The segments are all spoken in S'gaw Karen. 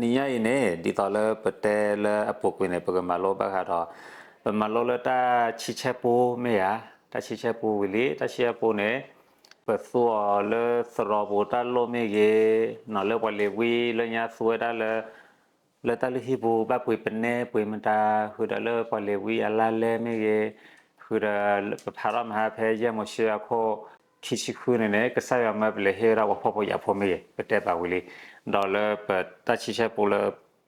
တနံၤညါအံၤန့ၣ် ဒ်သိးလၢပတဲလၢအပူၤကွံာ်န့ၣ် ပကမၤလိဘၣ်ဃးဒီး ပမၤလိလၢတၢ်ဆံဆဲပူမ့ၢ်ဧါ, တၢ်ဆံဆဲပူဝံၤလံ, တၢ်ဆံဆဲပူန့ၣ် ပသူအီၤလၢသရိာ်ပူၤတၢ်လိၣ်မ့ၢ်ဂ့ၤ, နီၢ်လၢပှၤလ့ၤဝံလၢညါသူဝဲဒၣ်လၢ လၢတၢ်လုၢ်ဟံၣ်ပူၤ ဘၣ်ပှ့ၤပနဲပှ့ၤမတၤ, ဃုာ်ဒီးလၢပှၤလ့ၤဝံအလါလဲမ့ၢ်ဂ့ၤ, ဃုာ်ဒီးပဖးထီၣ်မဟါဖဲယဲၢ်မိၤၡ့အခိၣ်ခံဆံဃုန့ၣ်န့ၣ် ကစၢ်ယွၤမၢပလဲၤဟ့ၣ်ဝဲဒၣ်ပှၤဖှီၣ်ဖိယာ်ဖိမ့ၢ်ဂ့ၤ, ပတဲဘၣ်ဝံၤလံ, ဒီးလၢပတၢ်ဆံဆဲပူလ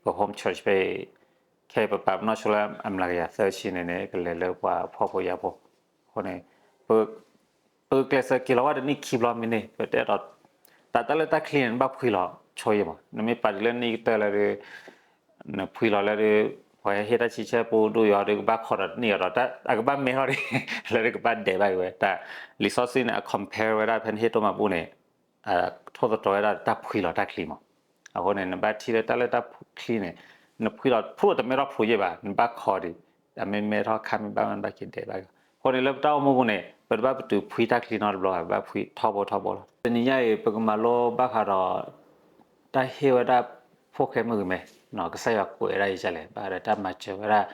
ၢပ home church ဖဲအံၤ, ခဲအံၤပပာ်ပနီၣ်ဆိလၢအမျးကယၤသၢဆံန့ၣ်န့ၣ် ကလဲၤလၢပှၤဖှီၣ်ဖိယာ်ဖိ, အဃိန့ၣ် ပ ပကျဲးစၢးက့ၤလီၤဝဲတနံၣ်ခံဘျီမ့ၢ်န့ၣ် ပတဲဒီး တၢ်တၢ်လၢတၢ်ချံန့ၣ် နဘၣ်ဖှံလီၤဆိယံာ်မး, နမ့ၢ်ပာ်တုၤလၢနံၣ်ကတၢၢ်လၢဒုး နဖှံလီၤလၢဒုး ပှၤဟဲဟ့ၣ်တၢ်ဆံဆဲပူဒိၣ်ယီၤဒီး ကဘၣ်ခိးဒီးတနံၣ်အီၤဒီး အကဘၣ်မဲထီၣ်ဒ် လၢဒုးကဘၣ်ဒဲးဘၣ်က့ၤဝဲ, တၢ်လံာ်စီဆှံန့ၣ် အ compare ဝဲဒၣ်ဖဲနဟ့ၣ်တိၢ်မၤဘူၣ်န့ၣ် ထိၣ်သတြီၤဝဲဒၣ်တၢ်ဖှံလီၤတၢ်ချံမး, အဃိန့ၣ် နဘၣ်ထံၣ်လၢတၢ်လၢတၢ်ချံန့ၣ် နဖှံလီၤဖှိၣ်တမဲထီၣ်ဖှိၣ်ယံာ်ဘၣ် နဘၣ်ခိးဒံး အမ့ၢ်မဲထီၣ်ခါမ့ၢ်ဘၣ်မ့ၢ်ဘၣ်က့ၤဒဲးဘၣ်က့ၤ, အဃိန့ၣ်လၢပတၢ်အိၣ်မူပူၤန့ၣ် ပတဘၣ်ပတုာ်ဖှံတၢ်ချံနီတဘျီဘၣ်, ပဘၣ်ဖှံထီဘိထီဘိလီၤ. တနံၤညါအံၤ ပကမၤလိဘၣ်ဃးဒီး တၢ်ဟ့ၣ်ဝဲဒၣ်ဖိၣ်ဃဲမုၣ်ကမဲ, ကစၢ်ယွၤကွဲးဝဲဒၣ်ယကလဲၣ် ဘၣ်ဒီးတၢ်မၤစၢၤဝဲဒၣ်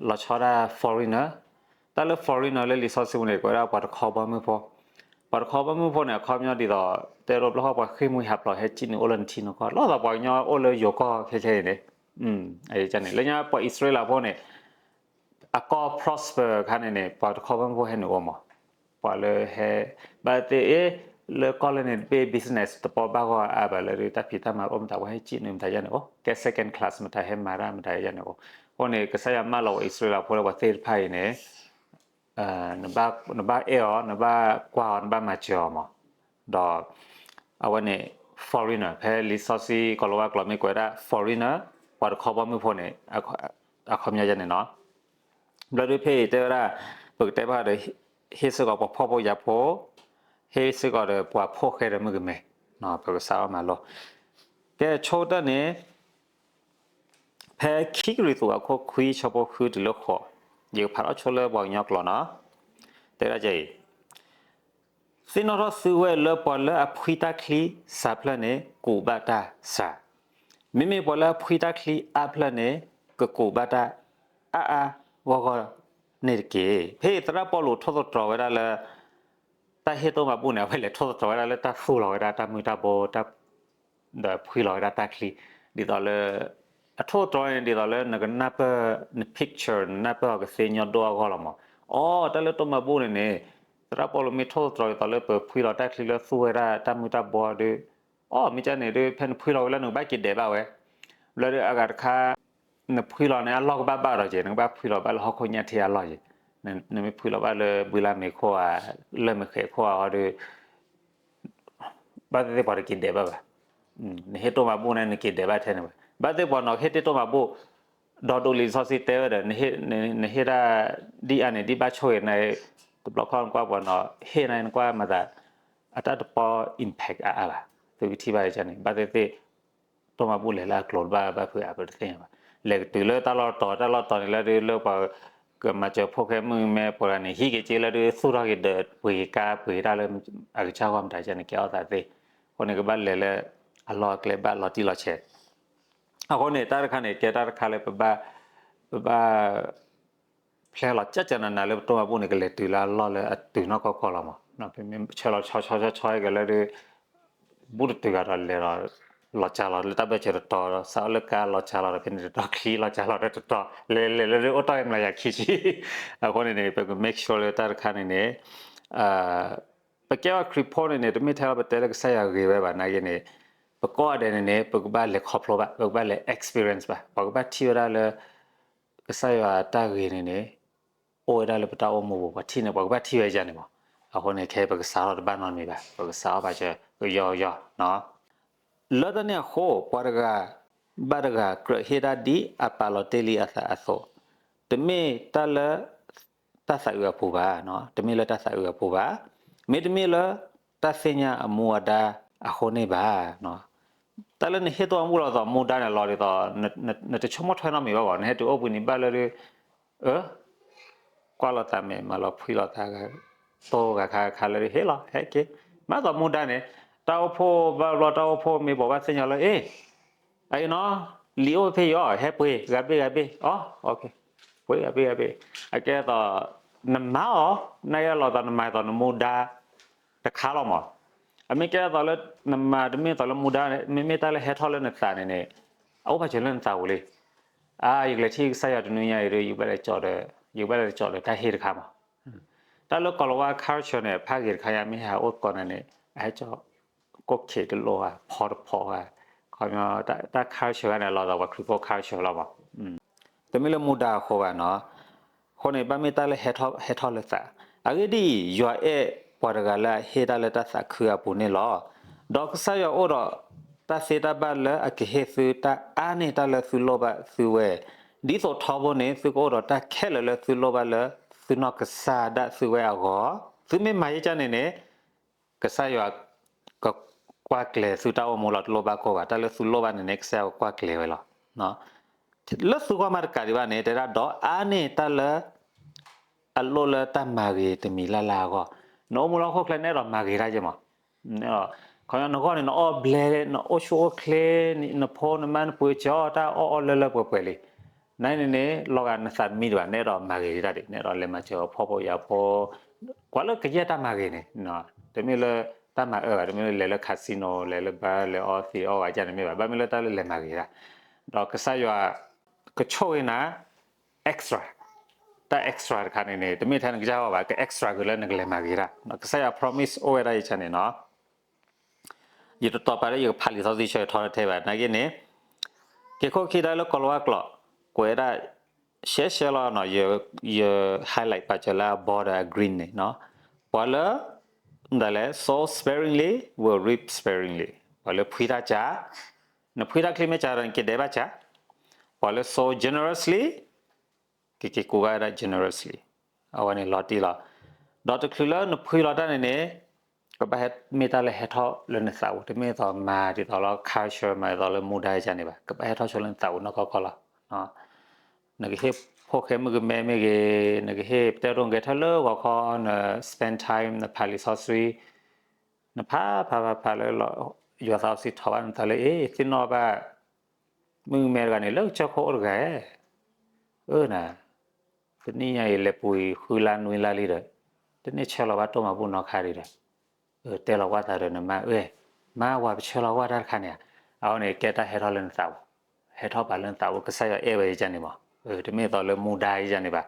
လီၤဆီဒၣ် foreigner, တၢ်လၢ foreigner လၢလံာ်စီဆှံပူၤန့ၣ် ကွဲးဒၣ်ပှၤတခီဘီမုၢ်ဖိ, ပှၤတခီဘီမုၢ်ဖိန့ၣ် အခီပညီဒ်သိး တဲဒိးဘျီဃီပှၤဃ့ၢ်မှံဟးဖျိးဟဲစံၣ်နုာ်အိၣ်လၢနထံနကီၢ် လီၤသးပှၤကညီအိၣ်လၢယိၤကီၢ်ခဲခဲအံၤန့ၣ်, န့ၣ် လၢညါပှၤအံၣ်စရ့လးဖိန့ၣ် အကီၢ် prosper ခါန့ၣ်န့ၣ် ပှၤတခီဘီမုၢ်ဖိဟဲနုာ်အိၣ်မး, ပှၤလၢဟဲ ဘၣ်သ့ၣ်အ့ၣ် လၢကီၢ်လၢန့ၣ်တဘ့ၣ် business တပီဘၣ်ဂီၢ်အါဘၣ်လၢဒုး တၢ်ဖံးတၢ်မၤအိၣ်မတၤ ပှၤဟဲစံၣ်နုာ်မတၤယါန့ၣ်အိၣ် ကဲ second class မတၤဟဲမၤတၢ်မတၤယါန့ၣ်အိၣ်, အဃိန့ၣ် ကစၢ်ယွၤမၢလီၤပှၤအံၣ်စရ့လးဖိလၢပှၤသ့ၣ်တဖၣ်အံၤန့ၣ် နဘၣ်အဲၣ်အီၤ နဘၣ်ကွၢ်အီၤ နဘၣ်မၤစၢၤအီၤမး, ဒီး အဝဲန့ၣ် foreigner ဖဲလံာ်စီဆှံကီၤလၤဝါကျိာ်မ့ၢ်ကွဲးဒၣ် foreigner ပှၤတခီဘီမုၢ်ဖိန့ၣ် အခီပညီယါန့ၣ်နီၤ, ဘျီဒုးဖဲအံၤတဲဝဲဒၣ် ပကတဲဘၣ်ဒီး ဟ့ၣ်စ့ၢ်ကီးပှၤဖှီၣ်ဖိယာ်ဖိ, ဟ့ၣ်စ့ၢ်ကီးဒီးပှၤဖိၣ်ဃဲဒီးမုၣ်ကမဲ, ပကစးထီၣ်မၤလိ, ကဲဆိကတၢၢ်န့ၣ် ဖဲခံကရံၣ်သူးအခိၣ်ခွံဆၢဖိဃုတုၤလၢဃိး, ယကဖးထီၣ်ဆိလၢပှၤကညီကျိာ်နီၤ, တဲဒၣ်ကဲအံၤ သ့ၣ်နီၣ်ထီၣ်သုဝဲလၢပှၤလၢအဖှံတၢ်ချံစှၤဖျၢၣ်န့ၣ် ကူးဘၣ်တၢ်စှၤ, မ့မ့ၢ်ပှၤလၢအဖှံတၢ်ချံအါဖျၢၣ်န့ၣ် ကကူးဘၣ်တၢ်အါအါဂီၢ်ဂီၢ်န့ၣ်တက့ၢ်. ဖဲအံၤသရၣ်ပီလူးထိၣ်သတြီၤဝဲဒၣ်လၢ တၢ်ဟ့ၣ်တိၢ်မၤဘူၣ်န့ၣ် အဝဲလဲၤထိၣ်သတြီၤဝဲဒၣ်လၢတၢ်သူၣ်လီၤဝဲဒၣ်တၢ်မုၢ်တၢ်ဘိ ဒီးဖှံလီၤဝဲဒၣ်တၢ်ချံ, ဒ်သိးလၢ အထိၣ်သတြီၤန့ၣ် ဒ်သိးလၢနကနၢ်ပၢၢ် န picture နနၢ်ပၢၢ်အီၤကသ့ညီဒိၣ်အဂီၢ်လီၤမး. အိ တၢ်လၢတိၢ်မၤဘူၣ်န့ၣ်န့ၣ် သရၣ်ပီလူးမ့ၢ်ထိၣ်သတြီၤဒ်သိးလၢပဖှံလီၤတၢ်ချံလၢသူၣ်ဝဲဒၣ်တၢ်မုၢ်တၢ်ဘိဒီး အိ မ့ၢ်ကန့ၣ်ဒုး ဖဲနဖှံလီၤဝဲလၢနကဘၣ်က့ၤဒဲးဘၣ်ဝဲ, ဘျီဒုးအဂၤတခါ နဖှံလီၤန့ၣ် အလီၢ်ကဘၣ်ဘၣ်ဒီးက့ၤ နကဘၣ်ဖှံလီၤဘၣ်လၢဟီၣ်ခိၣ်ညၣ်ထံအလီၢ်က့ၤ, နမ့ၢ်ဖှံလီၤဘၣ်လၢဘုလၢ်မ့ၤခိၣ်ဧါ လၢမ့ၢ်ဃဲးခိၣ်ဧါဒီး ဘၣ်သ့ၣ်သ့ၣ်ပှၤတက့ၤဒဲးဘၣ်ဘၣ်. နဟ့ၣ်တိၢ်မၤဘူၣ်န့ၣ် နက့ၤဒဲးဘၣ်ထဲန့ၣ်ဘၣ်. ဘၣ်သ့ၣ်ပှၤနီၢ်ဟ့ၣ်တ့ၢ်တိၢ်မၤဘူၣ် ဒီးဒိးလံာ်စီဆှံတဲဝဲဒီး နဟ့ၣ်တၢ် ဒ်အါန့ၣ် ဒ်ဘၣ်ဆိၣ်ဂ့ၤန့ၣ် တဘျီခီနကွၢ်ပှၤနီၢ်ဟ့ၣ်န့ၣ် နကွၢ်မၤသး အတၢ်တပီ impact အါအါဘၣ်. သုကထံၣ်ဘၣ်န့ၣ် ဘၣ်သ့ၣ်သ့ၣ် တိၢ်မၤဘူၣ်လဲၤလၢအကျိၤတဘၣ်ဘၣ်ဖုးအါ ပတသ့ၣ်ညါဘၣ်. လဲၤကတုၤလၢတၢ်လီၢ်တတီၤ တၢ်လီၢ်တတီၤန့ၣ်လၢဒုးလၢပှၤကမၤစၢၤဖိၣ်ဃဲမုၣ်မဲပှၤဂၤန့ၣ် ဟံးက့ၤက့လၢဒုးသူၣ်ထီၣ်က့ၤဒီးပှ့ၤကါပှ့ၤတၢ်လၢ အကစၢ်ဂီၢ်မတၤကန့ၣ် ကဲအီၣ်သးသ့. အဃိန့ၣ် ကဘၣ်လဲၤလၢအလီၢ်အကျဲဘၣ်လီၤတံၢ်လီၤဆဲး. အဃိန့ၣ် တၢ်တခါန့ၣ် ကဲတၢ်တခါလၢပဘၣ် ပဘၣ် ဖျဲလီၤကၠၢ်ကၠၢ်နးနးလၢပတိၢ်မၤဘူၣ်န့ၣ် ကလဲၤတုၤလၢအလီၢ်လၢအတုၤနီၢ်ကီၢ်ကီၢ်လီၤမး. ပမ့ၢ်ဆၢလီၤဆီဆီဆီဆီကလဲၣ်ဒီး ဘူၣ်တတုၤဂၤဒီးလဲၤဒီး လီၤကၢ်လီၤလၢတၢ်ဘၢၣ်စၢၤတတီၤ စးအီၣ်လၢကါလီၤကၢ်လီၤဒီးဖဲန့ၣ်တတီၤ ချံလီၤကၢ်လီၤဒီးတတီၤ လဲၤလဲၤလၢဒုးအိၣ်တီၢ်အမျးယၤခံဆံ. အဃိန့ၣ်န့ၣ် ပက make sure လၢတၢ်တခါန့ၣ်န့ၣ် ပကဲဝဲခရံာ်ဖိန့ၣ်န့ၣ် တမ့ၢ်ထဲလၢပတဲလၢကစၢ်ယွၤဂ့ၤဝဲဘၣ်နာ်က့န့ၣ် ပကိးဂၤဒဲးန့ၣ်န့ၣ် ပကဘၣ်လဲၤခီဖျိဘၣ် ပကဘၣ်လဲၤ experience ဘၣ် ပှၤကဘၣ်ထံၣ်ဝဲဒၣ်လၢ ကစၢ်ယွၤတၢ်ဂ့ၤန့ၣ်န့ၣ် အိၣ်ဝဲဒၣ်လၢပတၢ်အိၣ်မူပူၤ ပှၤထံၣ်န့ၣ် ပှၤကဘၣ်ထံၣ်ဝဲယါန့ၣ်မး. အဃိန့ၣ် ခဲအံၤပကစးထီၣ်တဘၣ်နီတမံၤဘၣ် ပကစးထီၣ်ဘၣ်စၢၤကယီကယီနီၤ. လၢတၢ်န့ၣ်အဃိ ပှၤတဂၤဘၣ်တဂၤကြၢးဟ့ၣ်တၢ်ဒ်အပာ်လီၤတ့ၢ်လံအသးအသိး, တမ့ၢ်တၢ်လၢ တၢ်သးအုးအပူၤဘၣ်, တမ့ၢ်လၢတၢ်သးအုးအပူၤဘၣ်, မ့တမ့ၢ်လၢတၢ်သ့ၣ်ညါအမူအဒါအဃိန့ၣ်ဘၣ်. တၢ်လၢနဟ့ၣ်တိၢ်မၤဘူၣ်လီၤသးမူဒါန့ၣ်လီၤဒ်သိး နတဆိကမိၣ်ထွဲနီတမံၤဘၣ်ဘၣ်, နဟဲတုၤအိၣ်ဘှံးနံၤဘၣ်လၢဒုး အၢ ကွၢ်လီၤသးမဲာ် မၤလီၤဖှံလီၤသး တိၢ်ဂၤခါခါလၢဒုး ဟ့ၣ်လီၤ ဟဲက့ၤ, မၤသးမူဒါန့ၣ် တၢ်အိၣ်ဖှိၣ်ဘၣ်ဘျီ တၢ်အိၣ်ဖှိၣ်မ့ၢ်ဘိးဘၣ်သ့ၣ်ညါလၢ အ့ အအံၤနီၤ လံာ်အိၣ်ဖဲအံၤအီၤ ဟဲပှ့ၤဂၤဘ့ၣ်ဂၤဘ့ၣ်အီၤ, ပှ့ၤဂၤဘ့ၣ်ဂၤဘ့ၣ်, အကဲသိး နမၤအီၤ နအဲၣ်လီၤသးနမၤသိးနမူဒါ တခါလီၤမး. အမ့ၢ်ကဲသိးလၢ နမၤတမ့ၢ်သိးလၢမူဒါ မ့မ့ၢ်တၢ်လၢဟဲထီၣ်လၢနသးန့ၣ်န့ၣ် အအိၣ်ပာ်စၢၤလၢနသးပူၤလံ. အါ ယကလဲၤထံၣ်ကစၢ်ယွၤတနွံညါအံၤဒီး ယကဘၣ်လဲၤကၠီဒီး ယကဘၣ်လဲၤကၠီဒီးတၢ်ဟ့ၣ်တခါမး. တၢ်လၢကီၤလၤဝါ culture န့ၣ် ဖးဂ့ၤတခါညါ မ့ၢ်ဟဲအိၣ်သကိးန့ၣ်န့ၣ် အဟဲကၠီ ကိၣ်ခ့တလိၣ်ဧါ ဖီတဖီဧါ, ခီပညီ တၢ် တၢ် culture ခါန့ၣ် လီၤသးပှၤခရံာ်ဖိ culture လီၤမး. တမ့ၢ်လၢမူဒါအဃိဘၣ်နီၤ. အဃိန့ၣ် ဘၣ်မ့ၢ်တၢ်လၢဟဲထီၣ် ဟဲထီၣ်လၢသး. အဂ့ၢ်ဒ်အံၤ ယွၤအဲၣ်ပှၤတဂၤလၢအဟ့ၣ်တၢ်လၢတၢ်သးခုအပူၤန့ၣ်လီၤ. ဒီးကစၢ်ယွၤအိၣ်ဒီးတၢ်သ့တၢ်ဘၣ်လၢအကဟ့ၣ်သုတၢ်အါန့ၢ်တၢ်လၢသုလိၣ်ဘၣ်သုဝဲ, ဒ်သိးထီဘိန့ၣ် သုကအိၣ်ဒီးတၢ်ခဲလၢာ်လၢသုလိၣ်ဘၣ်လၢသုနီၢ်ကစၢ်ဒၣ်သုဝဲအဂီၢ်, သုမ့ၢ်မၤယဲၢ်ကၢ်န့ၣ်န့ၣ် ကစၢ်ယွၤ ကကွၢ်ကျဲၤသုတၢ်အိၣ်မူလီၤ တလိၣ်ဘၣ်ကိၢ်ဘၣ်, တၢ်လၢသုလိၣ်ဘၣ်န့ၣ်န့ၣ် ကစၢ်ယွၤကကွၢ်ကျဲၤဝဲလီၤ. လၢသုဂီၢ်မးတကးဒံးဘၣ်န့ၣ် တဲဒၣ်ဒီးအါန့ၢ်တၢ်လၢ အလိၣ်လၢတၢ်မၤဂ့ၤတမံၤလၢ်လၢ်အဂီၢ်, နအိၣ်မူလၢဟီၣ်ခိၣ်ချၢနအဲၣ်ဒိးမၤဂ့ၤတၢ်က့မး, ခီပညီနဂီၢ်န့ၣ် နအီၣ်ဘျဲ နအိၣ်ဆူၣ်အိၣ်ချ့, နဖိနမါနပုၢ်ကၢ်အီၣ်တၢ်အီၣ်အီၣ်လၢလၢပှဲၤပှဲၤလံ, နန့ၣ်န့ၣ် လီၤဂာ်နသးတမံတဘၣ်, နအဲၣ်ဒိးမၤဂ့ၤတၢ်ဒံး, နအဲၣ်ဒိးလဲၤမၤစၢၤအီၤဖှီၣ်ဖိယာ်ဖိ, ကွၢ်လၢကယဲၢ်တၢ်မၤဂ့ၤန့ၣ်, တမ့ၢ်လၢတၢ်မၤအၢဘၣ်, တမ့ၢ်လၢလဲၤလၢ casino လဲၤလၢ bar လဲၤအီသံးအီဂၤကန့ၣ်မ့ၢ်ဘၣ်, ဘၣ်မ့ၢ်လၢတၢ်လၢလဲၤမၤဂ့ၤတၢ်, ဒီးကစၢ်ယွၤ ကဆိၣ်ဂ့ၤနၤ extra, တၢ် extra တခါန့ၣ်န့ၣ် တမ့ၢ်ထဲနကစၢ်အဂီၢ်ဘၣ်, က extra က့ၤလၢနကလဲၤမၤဂ့ၤတၢ်, ကစၢ်ယွၤ promise အိၣ်ဝဲဒၣ်ယကန့ၣ်နီၤ. ယတတီၤပာ်လၢယကဖးလံာ်စီဆှံဆၢကထီတထဲဘၣ်, နာ်က့န့ၣ် က့ၤခိၣ်ခံတၢ်လၢကီၤလၤဝါကျိာ် ကွဲးဒၣ် ရှဲရှဲလီၤနီၤ, ယ highlight ပာ်စၢၤလၢအ border အ green န့ၣ်နီၤ, ပှၤလၢ ဒ်လဲၣ် sow sparingly will reap sparingly, ပှၤလၢဖှံတၢ်စှၤ, နဖှံတၢ်ချံမ့ၢ်စှၤဒီး နက့ၤဒဲးဘၣ်စှၤ, ပှၤလၢ sow generously ကက့ၤကိးဂၤဒၣ် generously, အဝဲန့ၣ်လီၤတံၢ်လီၤ. ဒီးတချုးလၢနဖှံလီၤတၢ်န့ၣ်န့ၣ် ကဘၣ်ဟဲမ့ၢ်တၢ်လၢဟဲထီၣ်လၢနသးပူၤ, တမ့ၢ်သိးမၤဒ်သိးလၢ culture မၤဒ်သိးလၢမူဒါယါန့ၣ်ဘၣ်, ကဘၣ်ဟဲထီၣ်ဆိလၢနသးပူၤနီၢ်ကီၢ်ကီၢ်လီၤ. နကဟ့ၣ်ဖိၣ်ဃဲမုၣ်ကမဲမ့ၢ်ဂ့ၤ, နကဟ့ၣ်ပတဲဒိၣ်ကဲထၢၣ်လၢဂီၤခီ န spend time နဖးလံာ်စီဆှံ, နဖးဖးဖးဖးလၢ ယွၤသးစီဆှံထီၣ်ဘၣ်နသးလၢ အ့ သ့ၣ်နီၣ်ဘၣ် မုၣ်ကမဲတဂၤန့ၣ် လၢကစၢၢ်ခိၣ်အိၣ်တဂၤဧၢ, အၢနၤ, တနံၣ်ညါအံၤလဲၤပူၤအံၤဃုလါနွံလါလံဒီး တန့ၢ်ဆၢလီၤဘၣ်တိၢ်မၤဘူၣ်နီတခါဒံးဒီး, တဲလီၤကွၢ်သးဒီးနမါ, အၢ, မါဝၤပဆၢလီၤကွၢ်တၢ်တခါန့ၣ်ဧါ, အဝဲန့ၣ်ကဲတၢ်ဟဲထီၣ်လၢနသးပူၤ, ဟဲထီၣ်ပာ်လၢနသးပူၤ ကစၢ်ယွၤအဲၣ်ဝဲယကန့ၣ်မး, တမ့ၢ်သိးလၢမူဒါယကန့ၣ်ဘၣ်,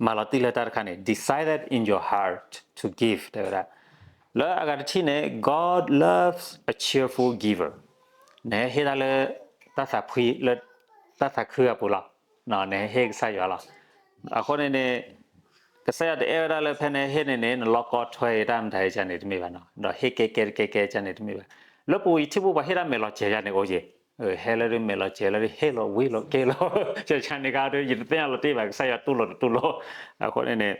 မၤလီၤတံၢ်လၢတၢ်တခါန့ၣ် decided in your heart to give တဲဝဲဒၣ်, လၢအဂၤတထံၣ်န့ၣ် God loves a cheerful giver, နဟဲဟ့ၣ်တၢ်လၢ တၢ်သးဖှံလၢ တၢ်သးခုအပူၤလီၤ, နဟဲဟ့ၣ်ကစၢ်ယွၤလီၤ. အဃိန့ၣ်န့ၣ် ကစၢ်ယွၤတအဲၣ်ဝဲဒၣ်လၢဖဲနဟဲဟ့ၣ်န့ၣ်န့ၣ် နလီၢ်ကီထွဲအံၤတၢ်မတၤယကန့ၣ်တမ့ၢ်ဘၣ်နီၤ, ဒီးဟ့ၣ်ကဲကဲတကဲကဲယကန့ၣ်တမ့ၢ်ဘၣ်. လၢပူၤအံၤထံၣ်ပူၤပှၤဟ့ၣ်တၢ်မဲာ်လီၤစဲၤယကန့ၣ်အိၣ်က့ၤ, ဟဲလၢဒုးမဲာ်လီၤစဲၤလၢဒုးဟ့ၣ်လီၤဝံၤလီၤက့ၤလီၤ, ယကန့ၣ်ကဒီး ယတသ့ၣ်ညါလီၤတံၢ်ဘၣ် ကစၢ်ယွၤတူၢ်လိာ်တတူၢ်လိာ်, အဃိန့ၣ်န့ၣ်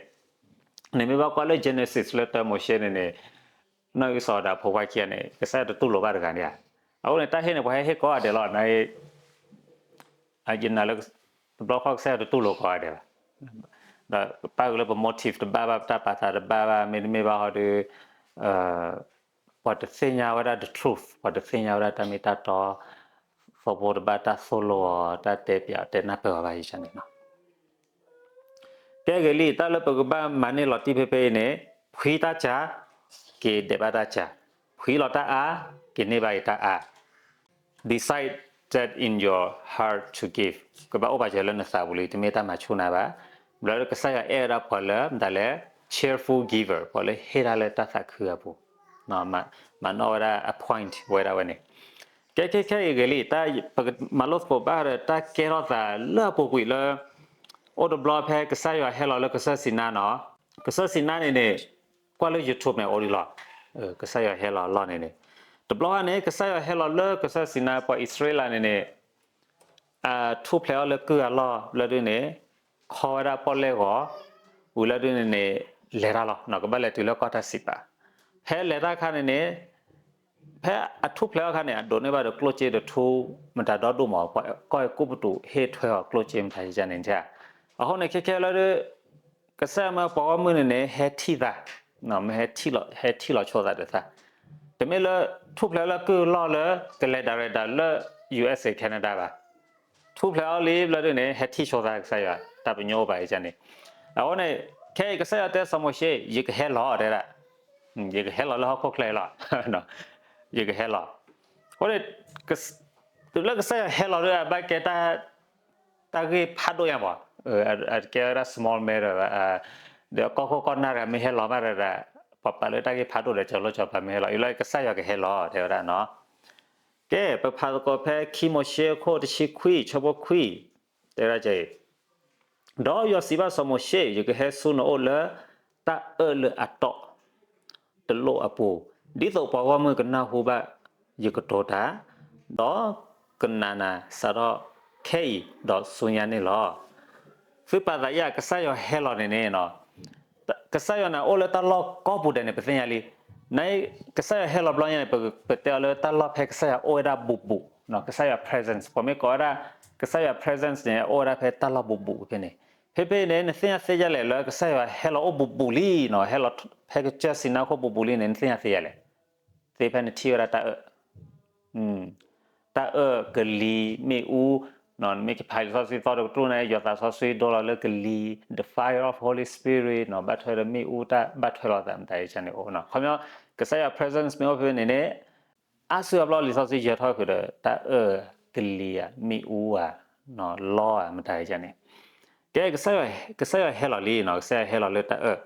နမ့ၢ်ဘၣ်ကွၢ်လၢ Genesis လၢတၢမိၤၡ့န့ၣ်န့ၣ် နီၢ်အံၣ်စီၤဒီးဖိခွါခံဂၤန့ၣ် ကစၢ်ယွၤတတူၢ်လိာ်ဘၣ်တဂၤန့ၣ်ဧါ, အဃိန့ၣ် တၢ်ဟ့ၣ်န့ၣ် ပှၤဟဲဟ့ၣ်ကိးဂၤဒဲးလီၤ, ယနာ်လၢ တဘျီဃီကစၢ်ယွၤတတူၢ်လိာ်ကိးဂၤဒဲးဘၣ်, ဒီးပၣ်ဃုာ်လၢပ motive တဘၣ်ဘၣ် ပတၢ်ပာ်သးတဘၣ်ဘၣ် မ့တမ့ၢ်ဘၣ်ဟီဒီး ပှၤတသ့ၣ်ညါဝဲဒၣ် the truth, ပှၤတသ့ၣ်ညါဝဲဒၣ်တၢ်မ့ၢ်တၢ်တီ, သီဖိတဘၣ်တၢ်သိၣ်လိအီၤ တၢ်တဲပျးတဲနၢ်ပၢၢ်အီၤဘၣ်ယကန့ၣ်နီၤ. ကဲဂ့ၤလံ တၢ်လၢပကဘၣ်မၤန့ၢ်လီၤတံၢ်ဖဲဖဲအံၤန့ၣ်, ဖှံတၢ်စှၤ, က့ၤဒဲးဘၣ်တၢ်စှၤ, ဖှံလီၤတၢ်အါ, က့ၤန့ၢ်ဘၣ်အံၤတၢ်အါ, decided in your heart to give, ကဘၣ်အိၣ်ပာ်စၢၤလၢနသးပူၤလံ တမ့ၢ်တၢ်မၤဆူၣ်နၤဘၣ်, ဘျီလၢကစၢ်ယွၤအဲၣ်ဝဲဒၣ်ပှၤလၢ မတၤလဲၣ် cheerful giver, ပှၤလၢဟ့ၣ်တၢ်လၢတၢ်သးခုအပူၤ, မၤနီၣ်ဝဲဒၣ် appoint ဝဲဒၣ်ဝဲန့ၣ် ကဲခဲခဲအံၤဂ့ၤလံ တၢ်ပကမၤလိသကိးဘၣ်ဒီး တၢ်ကဲထီၣ်သးလၢအပူၤကွံာ်လၢ အိၣ်တဘျီဖဲကစၢ်ယွၤဟဲလီၤလၢကစၢၢ်စံနါနီၤ, ကစၢၢ်စံနါန့ၣ်န့ၣ် ကွၢ်လၢ YouTube န့ၣ်အိၣ်ဒံးလီၤ, ကစၢ်ယွၤဟဲလီၤအလီၢ်န့ၣ်န့ၣ်, တဘျီဃီန့ၣ် ကစၢ်ယွၤဟဲလီၤလၢကစၢၢ်စံနါ ပှၤအံၣ်စရ့လးန့ၣ်န့ၣ် ထူၣ်ဖျဲးအီၤလၢကုၢ်အလီၢ်လၢဒုန့ၣ် ခီဝဲဒၣ်ပီၣ်လဲၣ်ဂီၤ, ဝံၤလၢဒုန့ၣ်န့ၣ် လဲၤတၢ်လီၤ, ကဘၣ်လဲၤတုၤလၢကီၢ်တၢ်စံးပာ်, ဖဲလဲၤတၢ်ခါန့ၣ်န့ၣ် ဖဲအထူၣ်ဖျဲးအီၤခါန့ၣ် အဒိးန့ၢ်ဘၣ်ဒီးကျိၣ်စ့ဒီးထူ မတၤဒီဒိၣ်မး ကီၢ်အဲၤကူပတူးဟ့ၣ်ထွဲအီၤကျိၣ်စ့မတၤယကန့ၣ်, အဃိန့ၣ်ခဲခဲလၢဒု ကစၢ်ယွၤမၢပှၤဂီၢ်မုၢ်န့ၣ်န့ၣ် ဟဲထံၣ်သး, မ့ၢ်ဟဲထံၣ်လီၤဆိသးဒီးသး, တမ့ၢ်လၢထူၣ်ဖျဲးလၢကုၢ်အလီၢ်လၢ ကလဲၤဒၣ်ရဲၣ်ဒၣ်လၢ ယူႇအ့ၣ်စ့ၣ် Canada ဘၣ်, ထူၣ်ဖျဲးအီၤလံဘျီဒုန့ၣ် ဟဲထံၣ်ဆိသးကစၢ်ယွၤ တၢ်ပညိၣ်အိၣ်ဘၣ်အံၤန့ၣ်. အဃိန့ၣ် ခဲအံၤကစၢ်ယွၤတဲစီၤမိၤၡ့ ယကဟဲလီၤတဲဝဲဒၣ်, ယကဟဲလီၤလၢဟီၣ်ခိၣ်ချၢအံၤလီၤ. ယကဟဲလီၤ. အဃိန့ၣ် တုၤလၢကစၢ်ယွၤဟဲလီၤဒီး အဘၣ်ကဲ တၢ်ဂ့ၢ်ဖးဒိၣ်ညါမး, အကဲဝဲဒၣ် small matter ဘၣ်, ဒီးကီၢ်ခိၣ်ကီၢ်နၢ်တဂၤမ့ၢ်ဟဲလီၤမးဒီး ပှၤပာ်လၢတၢ်ဂ့ၢ်ဖးဒိၣ်ဒီး ကၠီၤလီၤကၠီၤပၤမ့ၢ်ဟဲလီၤ အံၤလီၤ ကစၢ်ယွၤကဟဲလီၤ တဲဝဲဒၣ်နီၤ. ကဲ ပဖးသကိးဖဲခံမိၤၡ့အခိၣ် တဆံခွံ ဆၢဖိခွံ, တဲဝဲဒၣ်အံၤ, ဒီးယွၤစံးဘၣ်စီၤမိၤၡ့, ယကဟဲဆူနအိၣ်လၢတၢ်အၢၣ်လၢအတီၢ်တလိၣ်အပူၤ, ဒ်သိးပှၤဂီၢ်မုၢ်ကနၢ်ဟူဘၣ်ယကတိၤတၢ်, ဒီးကနာ်နၤစးထီၣ်ခဲအံၤဒီးဆူညါန့ၣ်လီၤ. သုပာ်သးယၤ ကစၢ်ယွၤဟဲလီၤန့ၣ်န့ၣ် ကစၢ်ယွၤန့ၣ်အိၣ်လၢတၢ်လီၢ်ကိးပူၤဒဲးန့ၣ် ပသ့ၣ်ညါလံ. နကစၢ်ယွၤဟဲလီၤဘျီညါန့ၣ် ပတဲအီၤလၢတၢ်လီၢ်ဖဲကစၢ်ယွၤအိၣ်ဝဲဒၣ်ဘူးဘူး, ကစၢ်ယွၤ presence ပှၤမ့ၢ်ကိးဝဲဒၣ် ကစၢ်ယွၤ presence န့ၣ် အိၣ်ဝဲဒၣ်ဖဲတၢ်လီၢ်ဘူးဘူးဖဲန့ၣ်. ဖဲဖဲန့ၣ် နသ့ၣ်ညါသ့ယၤလဲၣ် လၢကစၢ်ယွၤဟဲလီၤအိၣ်ဘူးဘူးလံနီၤ, ဟဲလီၤဖဲကစၢၢ်စံနါခိၣ်ဘူးဘူးလံန့ၣ် နသ့ၣ်ညါသ့ယၤလဲၣ်. သ့ဖဲနထံၣ်ဝဲဒၣ်တၢ်အၢၣ် တၢ်အၢၣ်ကလံၤမ့ၣ်အူ, နမ့ၢ်ကဖးလံာ်စီဆှံသီတကတြူၢ်န့ၣ် ယွၤသးစီဆှံဒိလီၤလၢကလံၤ, the fire of Holy Spirit နီၤ, ဘၣ်ထွဲဒီးမ့ၣ်အူတၢ်ဘၣ်ထွဲလိာ်သးမတၤအံၤန့ၣ်အိၣ်နီၤ. ခီပညီ ကစၢ်ယွၤ presence မ့ၢ်အိၣ်ဖဲန့ၣ်န့ၣ် အါစုအါဘျီလံာ်စီဆှံယဲၤထီၣ်ဃုာ်ဒီး တၢ်အၢၣ်ကလံၤဧါ မ့ၣ်အူဧါ, လီဧါ မတၤအံၤန့ၣ်. ကဲ ကစၢ်ယွၤဟဲလီၤလံနီၤ, ကစၢ်ယွၤဟဲလီၤလၢတၢ်အၢၣ်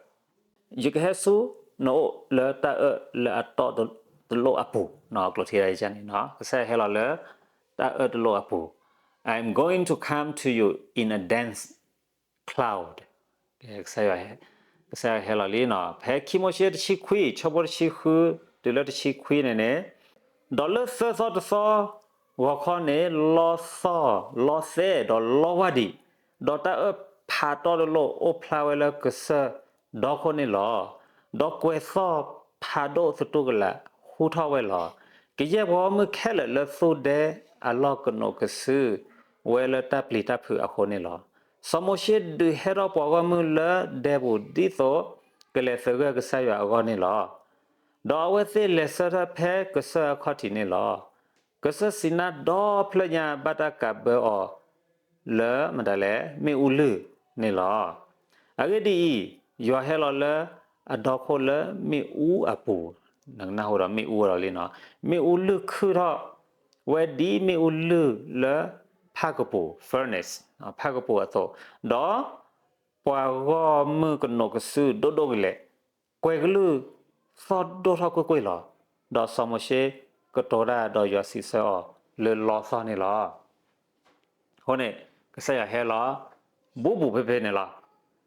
ယကဟဲဆူနအိၣ်လၢတၢ်အၢၣ်လၢအတီၢ်တလိၣ်အပူၤ, ကျိာ်ထံန့ၣ်, ကစၢ်ယွၤဟဲလီၤလၢတၢ်အၢၣ်တလိၣ်အပူၤ, I'm going to come to you in a dense cloud. ကစၢ်ယွၤဟဲလီၤလံနီၤ, ဖဲခံမိၤၡ့တဆံခွံ ဆၢဖိတဆံဃု တုၤလၢတဆံခွံန့ၣ်န့ၣ်, ဒီးလၢသၢသီတသီ ဂီၤခီန့ၣ် လီသီၣ်လီသဲဒီးလီဝၢ်ဒံး, ဒီးတၢ်အၢၣ်ဖးတီၢ်တလိၣ်အိၣ်ဖျါဝဲလၢကစၢၢ်ဒီခိၣ်န့ၣ်လီၤ. ဒီးကွဲၤသီၣ်ဖးဒိၣ်သတူၢ်ကလာ်ဟူထီၣ်ဝဲလီၤ. ကယဲၢ်ပှၤဂီၢ်မုၢ်ခဲလၢာ်လၢသူၣ်ဒဲအလီၢ်ကနိးကစုာ်ဝဲလၢတၢ်ပျံၤတၢ်ဖုးအဃိန့ၣ်လီၤ. စီၤမိၤၡ့ဒုးဟဲထီၣ်ပှၤဂီၢ်မုၢ်လၢဒဲပူၤဒ်သိးကလဲၤသဂၢၢ်ကစၢ်ယွၤအဂီၢ်န့ၣ်လီၤ. ဒီးအဝဲသ့ၣ်လဲၤဆၢထၢၣ်ဖဲကစၢၢ်အခီၣ်ထံးန့ၣ်လီၤ. ကစၢၢ်စံးနါဒီဖျၢၣ်ညါဘၣ်တၢ်ကးဘၢအီၤလၢမတၤလဲၣ် မ့ၣ်အူလုၢ်န့ၣ်လီၤ. အဂ့ၢ်ဒ်အံၤ, ယွၤဟဲလီၤလၢအဒီခိၣ်လၢမ့ၣ်အူအပူၤ, နကနၢ်ဟူဒီးမ့ၣ်အူဒီးလံနီၤ, မ့ၣ်အူလုၢ်ခုၣ်ထီၣ်ဝဲဒ်မ့ၣ်အူလုၢ်လၢဖၣ်ကပူၤ furnace ဖၣ်ကပူၤအသိး, ဒီးပှၤဂီၢ်မုၢ်ကနိးကစုာ်ဒိၣ်ဒိၣ်ကလဲာ်, ကွဲၤကလုၢ်သီၣ်ဒိၣ်ထီၣ်ကွ့ၢ်ကွ့ၢ်လီၤ. ဒီးစီၤမိၤၡ့ကတိၤတၢ်ဒီးယွၤစံးဆၢအီၤလၢလီသီၣ်န့ၣ်လီၤ. အဃိန့ၣ် ကစၢ်ယွၤဟဲလီၤ ဘူးဘူးဖဲဖဲန့ၣ်လီၤ.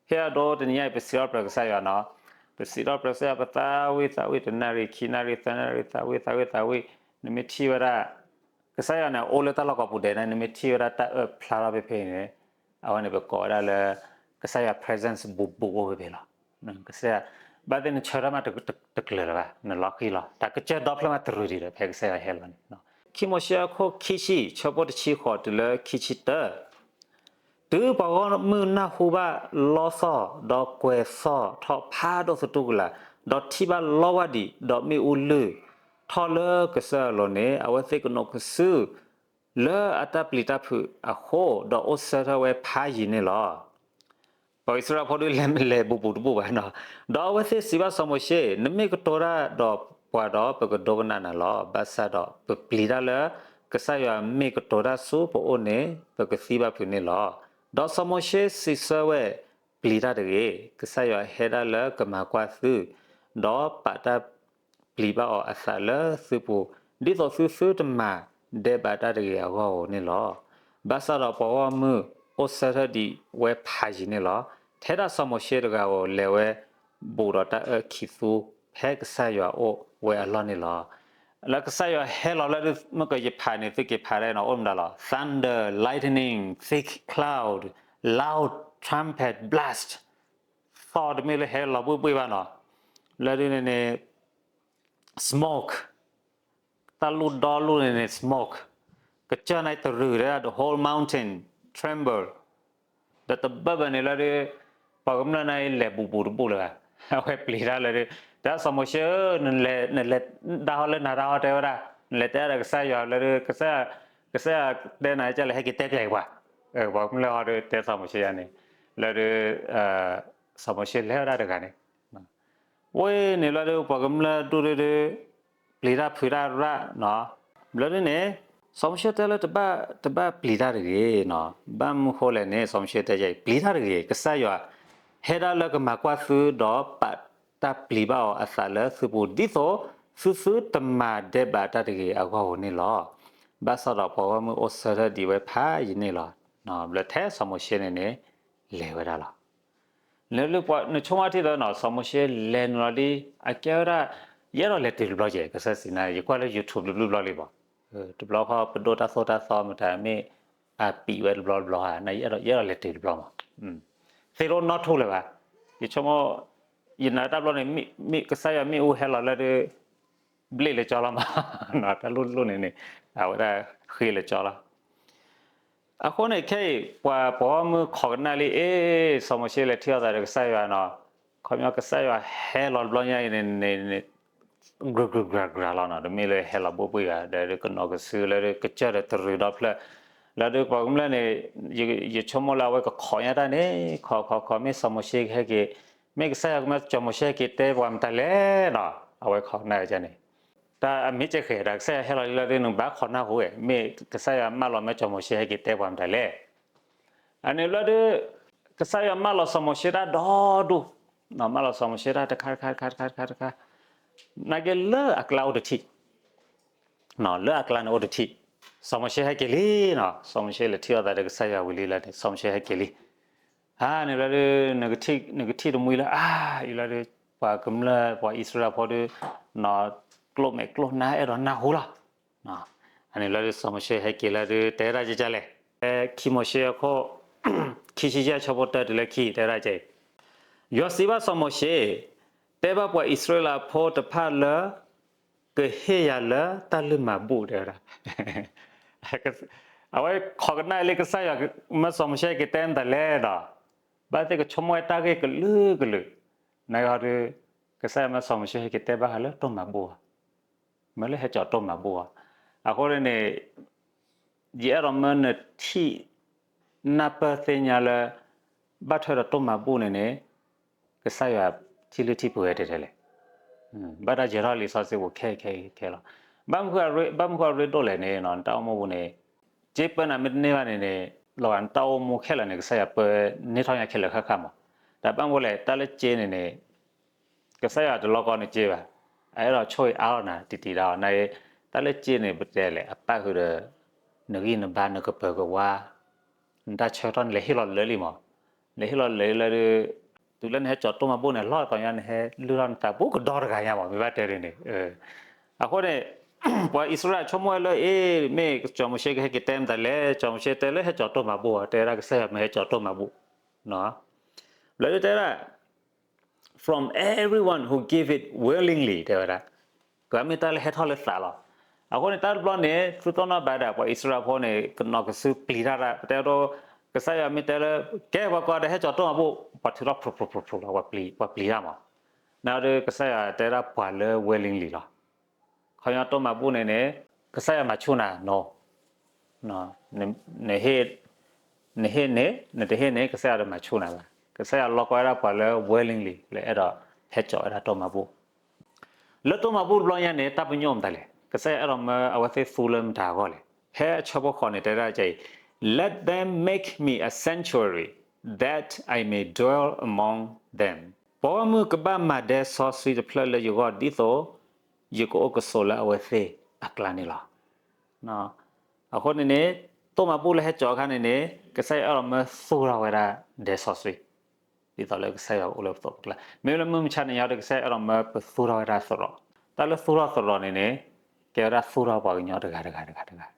ဟ့ၣ်အဒိတနံၤညါအံၤ ပစံးထီၣ်ပတြၢၤကစၢ်ယွၤနီၤ, ပစံးထီၣ်ပတြၢၤကစၢ်ယွၤ ပသးဝံၣ်သးဝံၣ် တနၣ်ရံၣ် ခံနၣ်ရံၣ် သၢနၣ်ရံၣ် သးဝံၣ်သးဝံၣ်သးဝံၣ်, နမ့ၢ်ထံၣ်ဝဲဒၣ် ကစၢ်ယွၤန့ၣ် အိၣ်လၢတၢ်လီၢ်ကိးပူၤဒဲးန့ၣ် နမ့ၢ်ထံၣ်ဝဲဒၣ်တၢ်အၢၣ်ဖျါထီၣ်ဖဲဖဲန့ၣ်, အဝဲန့ၣ်ပကိးဝဲဒၣ်လၢ ကစၢ်ယွၤ presence ဘူးဘူးအိၣ်ဖဲဖဲလီၤ. ကစၢ်ယွၤ ဘၣ်သ့ၣ်နဆၢထၢၣ်မးတကျၢၤလၢၤဘၣ်, နလီၤဃံၤလီၤ, တၢ်ကစၢၢ်ဒီဖျၢၣ်မးတရူးဒံးဒီး ဖဲကစၢ်ယွၤဟဲလီၤန့ၣ်, ခံမိၤၡ့အခိၣ်ခံဆံ ဆၢဖိတဆံဃိးတုၤလၢခံဆံတၢ တုၤပှၤဂီၢ်မုၢ်နၢ်ဟူဘၣ်လီသီၣ်, ဒီးကွဲၤသီၣ်ထီၣ်ဖးဒိၣ်သတူၢ်ကလာ်, ဒီးထံၣ်ဘၣ်လီဝၢ်ဒံး, ဒီးမ့ၣ်အူလုၢ်ထီၣ်လၢကစၢၢ်အလိၤန့ၣ်, အဝဲသ့ၣ်ကနိးကစုာ်လၢအတၢ်ပျံၤတၢ်ဖုးအဃိ, ဒီးအိၣ်ဆၢထၢၣ်ဝဲဖးယံၤန့ၣ်လီၤ. ပှၤအံၣ်စရ့လးဖိဒုးလဲၤမ့ၢ်လဲၤဘူးဘူးတဘူးဘၣ်နီၤ, ဒီးအဝဲသ့ၣ်စံးဘၣ်စီၤမိၤၡ့, နမ့ၢ်ကတိၤတၢ်ဒီးပှၤဒီး ပကဒိကနၣ်နၤလီၤ. ဘၣ်ဆၣ်ဒီးပပျံၤတၢ်လၢ ကစၢ်ယွၤမ့ၢ်ကတိၤတၢ်ဆူပအိၣ်န့ၣ် ပကသံဘၣ်ဖုးန့ၣ်လီၤ. ဒီးစီၤမိၤၡ့စံးဆၢဝဲ, ပျံၤတၢ်တဂ့ၤ, ကစၢ်ယွၤဟဲဒၣ်လၢကမၤကွၢ်သု, ဒီးပာ်တၢ်ပျံၤဘၣ်အီၤအသးလၢသုပူၤ, ဒ်သိးသုသုတမၤဒဲးဘးတၢ်တဂ့ၤအဂီၢ်ဧိၤန့ၣ်လီၤ. ဘၣ်ဆၣ်ဒီးပှၤဂီၢ်မုၢ်အိၣ်ဆၢထၢၣ်ဒံးဝဲဖးယံၤန့ၣ်လီၤ. ထဲဒၣ်စီၤမိၤၡ့တဂၤဧိၤ လဲၤဝဲဘူးဒီးတၢ်အၢၣ်ခံသူ ဖဲကစၢ်ယွၤအိၣ်ဝဲအလီၢ်န့ၣ်လီၤ. လၢကစၢ်ယွၤဟဲလီၤလၢဒုး မ့ၢ်ကယဖးန့ၣ် သုကဖးဒၣ်နီၤ အိၣ်မတၤလီၤ. Thunder, lightning, thick cloud, loud trumpet blast. သီၣ်တမ့ၢ်လၢဟဲလီၤဘှ့ၣ်ဘှ့ၣ်ဘၣ်နီၤ. လၢဒုးန့ၣ်န့ၣ် smoke တၢ်လူၢ်ဒီလူၢ်န့ၣ်န့ၣ် smoke, ကစၢၢ်န့ၣ်တရူးဒီး the whole mountain tremble, ဒီးတဘၢၣ်ဘၢၣ်န့ၣ်လၢဒုး ပှၤကမျၢၢ်န့ၣ်လဲၤဘူးဘူးတဘူးလၢၤဘၣ်, အဝဲပျံၤတၢ်လၢဒုး, တဲစီၤမိၤၡ့ဧၢ, နလဲၤဒၣ်ဟီလၢနၤတၢ်ဟီတဲဝဲဒၣ်, နလဲၤတဲဒၣ်ကစၢ်ယွၤလၢဒုး ကစၢ် ကစၢ်ယွၤတဲနၤကလဲၣ် ဟဲက့ၤတဲကျဲၤပှၤ, ပှၤကမျၢၢ်ဟီဒုးတဲစီၤမိၤၡ့ယၤန့ၣ်, လၢဒုး စီၤမိၤၡ့လဲၤဝဲဒၣ်တဂၤန့ၣ်, ဝဲန့ၣ်လၢဒုး ပှၤကမျၢၢ်ဒူၣ်ဒုးဒုး ပျံၤတၢ်ဖုးတၢ်ရၣ်နီၤ, ဘျီဒုးန့ၣ် စီၤမိၤၡ့တဲလၢ တဘၣ်ပျံၤတၢ်တဂ့ၤနီၤ, ဘၣ်မနုၤဃိလဲၣ်န့ၣ် စီၤမိၤၡ့တဲယၤအံၤ ပျံၤတၢ်တဂ့ၤ, ကစၢ်ယွၤ ဟဲဒၣ်လၢကမၤကွၢ်သု ဒီးပာ်တၢ်ပျံၤဘၣ်အီၤအသးလၢသုပူၤ ဒ်သိးသုသုတမၤဒဲးဘးတၢ်တဂ့ၤအဂီၢ်ဧိၤန့ၣ်လီၤ. ဘၣ်ဆၣ်ဒီးပှၤဂီၢ်မုၢ်အိၣ်ဆၢထၢၣ်ဒံးဝဲဖးယံာ်န့ၣ်လီၤ. ဘျီထဲစီၤမိၤၡ့န့ၣ်န့ၣ် လဲၤဝဲဒၣ်လီၤ. နဆိကမိၣ်ထံၣ်သနီၤ စီၤမိၤၡ့လဲၤနုာ်လီၤဒ် အကဲဝဲဒၣ် ယအဲၣ်ဒိးလဲၤတုၤတဘျီကဲ ကစၢ်စံးနၤ ယကွၢ်လၢ YouTube တဘျုးဘျီလံဘၣ်, တဘျီဃီပဒိၣ်တၢ်သိၣ်တၢ်သီမတၤမ့ၢ် အပံာ်ဝဲတဘျီတဘျီဧါ ယအဲၣ်ဒိးလဲၤတုၤတဘျီမး, သ့ၣ်တအိၣ်နီၣ်ထူၣ်လၢၤဘၣ်, ယဆိကမိၣ် ယနာ်တဘျီန့ၣ် ကစၢ်ယွၤမ့ၣ်အူဟဲလီၤလၢဒုး ဘျ့ၣ်လၢကၠီလီၤမး, တၢ်လိၣ်လိၣ်န့ၣ်န့ၣ် အဝဲဒၣ်ဃ့လၢကၠီလီၤ. အဃိန့ၣ် ခဲအံၤ ပှၤပိာ်မုၣ်ခိးကနၣ်လံ အ့ စီၤမိၤၡ့လဲၤထံၣ်အီၤသးဒီးကစၢ်ယွၤနီၤ, ခီပညီကစၢ်ယွၤဟဲလီၤတဘျီညါအံၤန့ၣ် န့ၣ် ကြုာ်ကြုာ်ကြုာ်ကြုာ်လီၤနီၤ, တမ့ၢ်လၢဟဲလီၤဘိၣ်ဘှံးဂၤ ဒီးကနီၤကစုလၢကစၢၢ်ဒီးတရူးဒီဖျၢၣ်, လၢဒုးပှၤကမျၢၢ်န့ၣ် ယဆိကမိၣ်လၢအဝဲကခိးညါတၢ်န့ၣ် ခိးခိးခိး မ့ၢ်စီၤမိၤၡ့ကဟဲက့ၤ, မ့ၢ်ကစၢ်ယွၤကမၢစီၤမိၤၡ့ဟဲက့ၤတဲပှၤမတၤလဲၣ်နီၤ, အဝဲခိးကနၣ်ဝဲန့ၣ် တၢ်အမ့ၢ်ကဲဃဲၤဒီး ကစၢ်ယွၤဟဲလီၤလၢဒုး နဘၣ်ခိးနၢ်ဟူဝဲ မ့ၢ်ကစၢ်ယွၤမၢလီၤမၢစီၤမိၤၡ့ဟဲက့ၤတဲပှၤမတၤလဲၣ်. အန့ၣ်လၢဒုး ကစၢ်ယွၤမၢလီၤစီၤမိၤၡ့တၢ်ဒီဒူၣ်, မၢလီၤစီၤမိၤၡ့တၢ်တခါတခါတခါတခါတခါတခါ, နာ်က့လၢအကျါအိၣ်တထံၣ် လၢအကျါန့ၣ်အိၣ်တထံၣ်, စီၤမိၤၡ့ဟဲက့ၤလံနီၤ, စီၤမိၤၡ့လဲၤထံၣ်အီၤသးဒီးကစၢ်ယွၤဝံၤလံလၢန့ၣ် စီၤမိၤၡ့ဟဲက့ၤလံ. အန့ၣ်လၢဒုး နကထံၣ်တမှံလၢ အါ အံၤလၢဒုး ပှၤကမျၢၢ်ပှၤအံၣ်စရ့လးဖိဒုး ကျိၣ်မဲာ်ကျိၣ်နါအဲၣ်ဒိးနၢ်ဟူလီၤ. အန့ၣ်လၢဒုးစီၤမိၤၡ့ဟဲက့ၤလၢဒုး တဲဒၣ်ကကလဲၣ်, ဖဲခံမိၤၡ့အခိၣ် ခံဆံယဲၢ်ဆၢဖိတၢတုၤလၢခံ တဲဒၣ်ကဲအံၤ, ယွၤစံးဘၣ်စီၤမိၤၡ့, တဲဘၣ်ပှၤအံၣ်စရ့လးဖိတဖၣ်လၢ ကဟ့ၣ်ယၤလၢတၢ်လုၢ်မၤဘူၣ် တဲဝဲဒၣ် အဝဲခိးကနၣ်လၢကစၢ်ယွၤမၢစီၤမိၤၡ့က့ၤတဲမတၤလဲၣ်ဒီး ဘၣ်သ့ၣ်ကဆိကမိၣ်ဝဲတၢ်ဂ့ၢ်ကလုာ်ကလုာ်, နာ်က့ဟီဒုး ကစၢ်ယွၤမၢစီၤမိၤၡ့ဟဲက့ၤတဲဘၣ်ဃးလၢတိၢ်မၤဘူၣ်ဧါ, မၢလၢဟဲကၠီၤတိၢ်မၤဘူၣ်ဧါ. အဃိန့ၣ် ယအဲၣ်ဒိးမၢနထံၣ် နၢ်ပၢၢ်သ့ၣ်ညါလၢ ဘၣ်ထွဲဒီးတိၢ်မၤဘူၣ်န့ၣ်န့ၣ် ကစၢ်ယွၤထံလုၢ်ထံပှဲၤဝဲတဲတဲလဲၣ်. ဘၣ်တၢ်ယဲၤထီၣ်လံာ်စီဆှံပူၤခဲခဲခဲလီၤ. ဘၣ်မနုၤဃိအရ့ဒိၣ်လဲၣ်န့ၣ် နတၢ်အိၣ်မူပူၤန့ၣ် က့ပၢနၤမ့ၢ်တန့ၢ်ဘၣ်န့ၣ်န့ၣ် လီၤဂာ်နတၢ်အိၣ်မူခဲလၢာ်န့ၣ် ကစၢ်ယွၤပၢန့ၢ်ထီၣ်ညါခဲလၢာ်ဃၣ်ဃၣ်မး. တၢ်ဘၣ်မနုၤလဲၣ် တၢ်လၢက့န့ၣ်န့ၣ် ကစၢ်ယွၤတလီကီနက့ဘၣ်. အအဲၣ်ဒိးဆိၣ်ဂ့ၤအါထီၣ်နၤတံၢ်တံၢ်ဒၣ်အီၤ န တၢ်လၢက့န့ၣ် ပတဲလဲၣ် အပၣ်ဃုာ်ဒီး နဂံၢ်နဘါ နကပၢၤကဝါ နတၢ်ဆၢကတီၢ်န့ၣ် လဲၤဟ့ၣ်လီၤလၢာ်လံမး. လဲၤဟ့ၣ်လီၤလၢာ်လၢဒုး တုၤလၢနဟဲကၠီၤတိၢ်မၤဘူၣ်န့ၣ် လီၢ်တတီၤညါ နဟဲလုၢ်ထီၣ်နသးဘူးကဒီတဂၤညါမး မ့ၢ်ဘၣ်တဲဒ်န့ၣ်. အဃိန့ၣ် ပှၤအံၣ်စရ့လးဆိကမိၣ်ဝဲလၢ အ့ မ့ၢ်စီၤမိၤၡ့ကဟဲက့ၤတဲမတၤလဲၣ်, စီၤမိၤၡ့တဲလၢဟဲကၠီၤတိၢ်မၤဘူၣ်ဧါ, တဲဝဲဒၣ်ကစၢ်ယွၤမၢဟဲကၠီၤတိၢ်မၤဘူၣ် ဘျီဒုးတဲဝဲဒၣ် from everyone who give it willingly တဲဝဲဒၣ်, ကမ့ၢ်တၢ်လၢဟဲထီၣ်လၢသးလီၤ. အဃိန့ၣ် တၢ်တဘျီန့ၣ် သုသ့ၣ်နီၣ်ဘၣ်ဒၣ် ပှၤအံၣ်စရ့လးဖိန့ၣ် ကနီၤကစုပျံၤတၢ်ဒၣ် ပတဲဒိ ကစၢ်ယွၤမ့ၢ်တဲလၢ ကဲပှၤကိးဂၤဒဲးဟဲကၠီၤတိၢ်မၤဘူၣ် ပှၤထုးထီၣ်ဖျိဖျိဖျိဖျိလီၤ ပှၤပျံၤတၢ်မး. နဒုးကစၢ်ယွၤတဲဒၣ်ပှၤလၢ willingly လီၤ. ခီပညီတိၢ်မၤဘူၣ်န့ၣ်န့ၣ် ကစၢ်ယွၤမၤဆူၣ်နၤ နီၤ နဟ့ၣ်န့ၣ် နတဟ့ၣ်န့ၣ် ကစၢ်ယွၤတမၤဆူၣ်နၤဘၣ်. ကစၢ်ယွၤလီၤကီဝဲဒၣ်ပှၤလၢ willingly လၢအဲၣ်ဒိးဟဲကၠီၤဝဲဒၣ်တိၢ်မၤဘူၣ်. လၢတိၢ်မၤဘူၣ်တဘျီညါန့ၣ် တၢ်ပညိၣ်မတၤလဲၣ်, ကစၢ်ယွၤအဲၣ်ဒိးမၢအဝဲသ့ၣ်သူလၢမတၤအဂီၢ်လဲၣ်. ဖဲအဆၢဖိဃိးန့ၣ် တဲဒၣ်ကဲအံၤ Let them make me a sanctuary, that I may dwell among them. ပိာ်မုၣ်ကဘၣ်မၤဒဲစီဆှံတဖျၢၣ်လၢယဂီၢ် ဒ်သိးယကအိၣ်ကဆိးလၢအဝဲသ့ၣ်အကျါန့ၣ်လီၤ. အဃိန့ၣ်န့ၣ် တိၢ်မၤဘူၣ်လၢဟဲကၠီၤအခါန့ၣ်န့ၣ် ကစၢ်ယွၤအဲၣ်ဒိးမၢသူၣ်ထီၣ်ဝဲဒၣ်ဒဲစီဆှံ ဒ်သိးလၢကစၢ်ယွၤကအိၣ်လၢပသိးပကျါ. မ့ၢ်လၢမုၢ်မဆါတနံၤညါဒီး ကစၢ်ယွၤအဲၣ်ဒိးမၢပသူၣ်ထီၣ်ဝဲဒၣ်သရိာ်. တၢ်လၢသူၣ်ထီၣ်သရိာ်န့ၣ်န့ၣ် ကဲဝဲဒၣ်သူၣ်ထီၣ်ပှၤကညီတဂၤတဂၤတဂၤတဂၤ.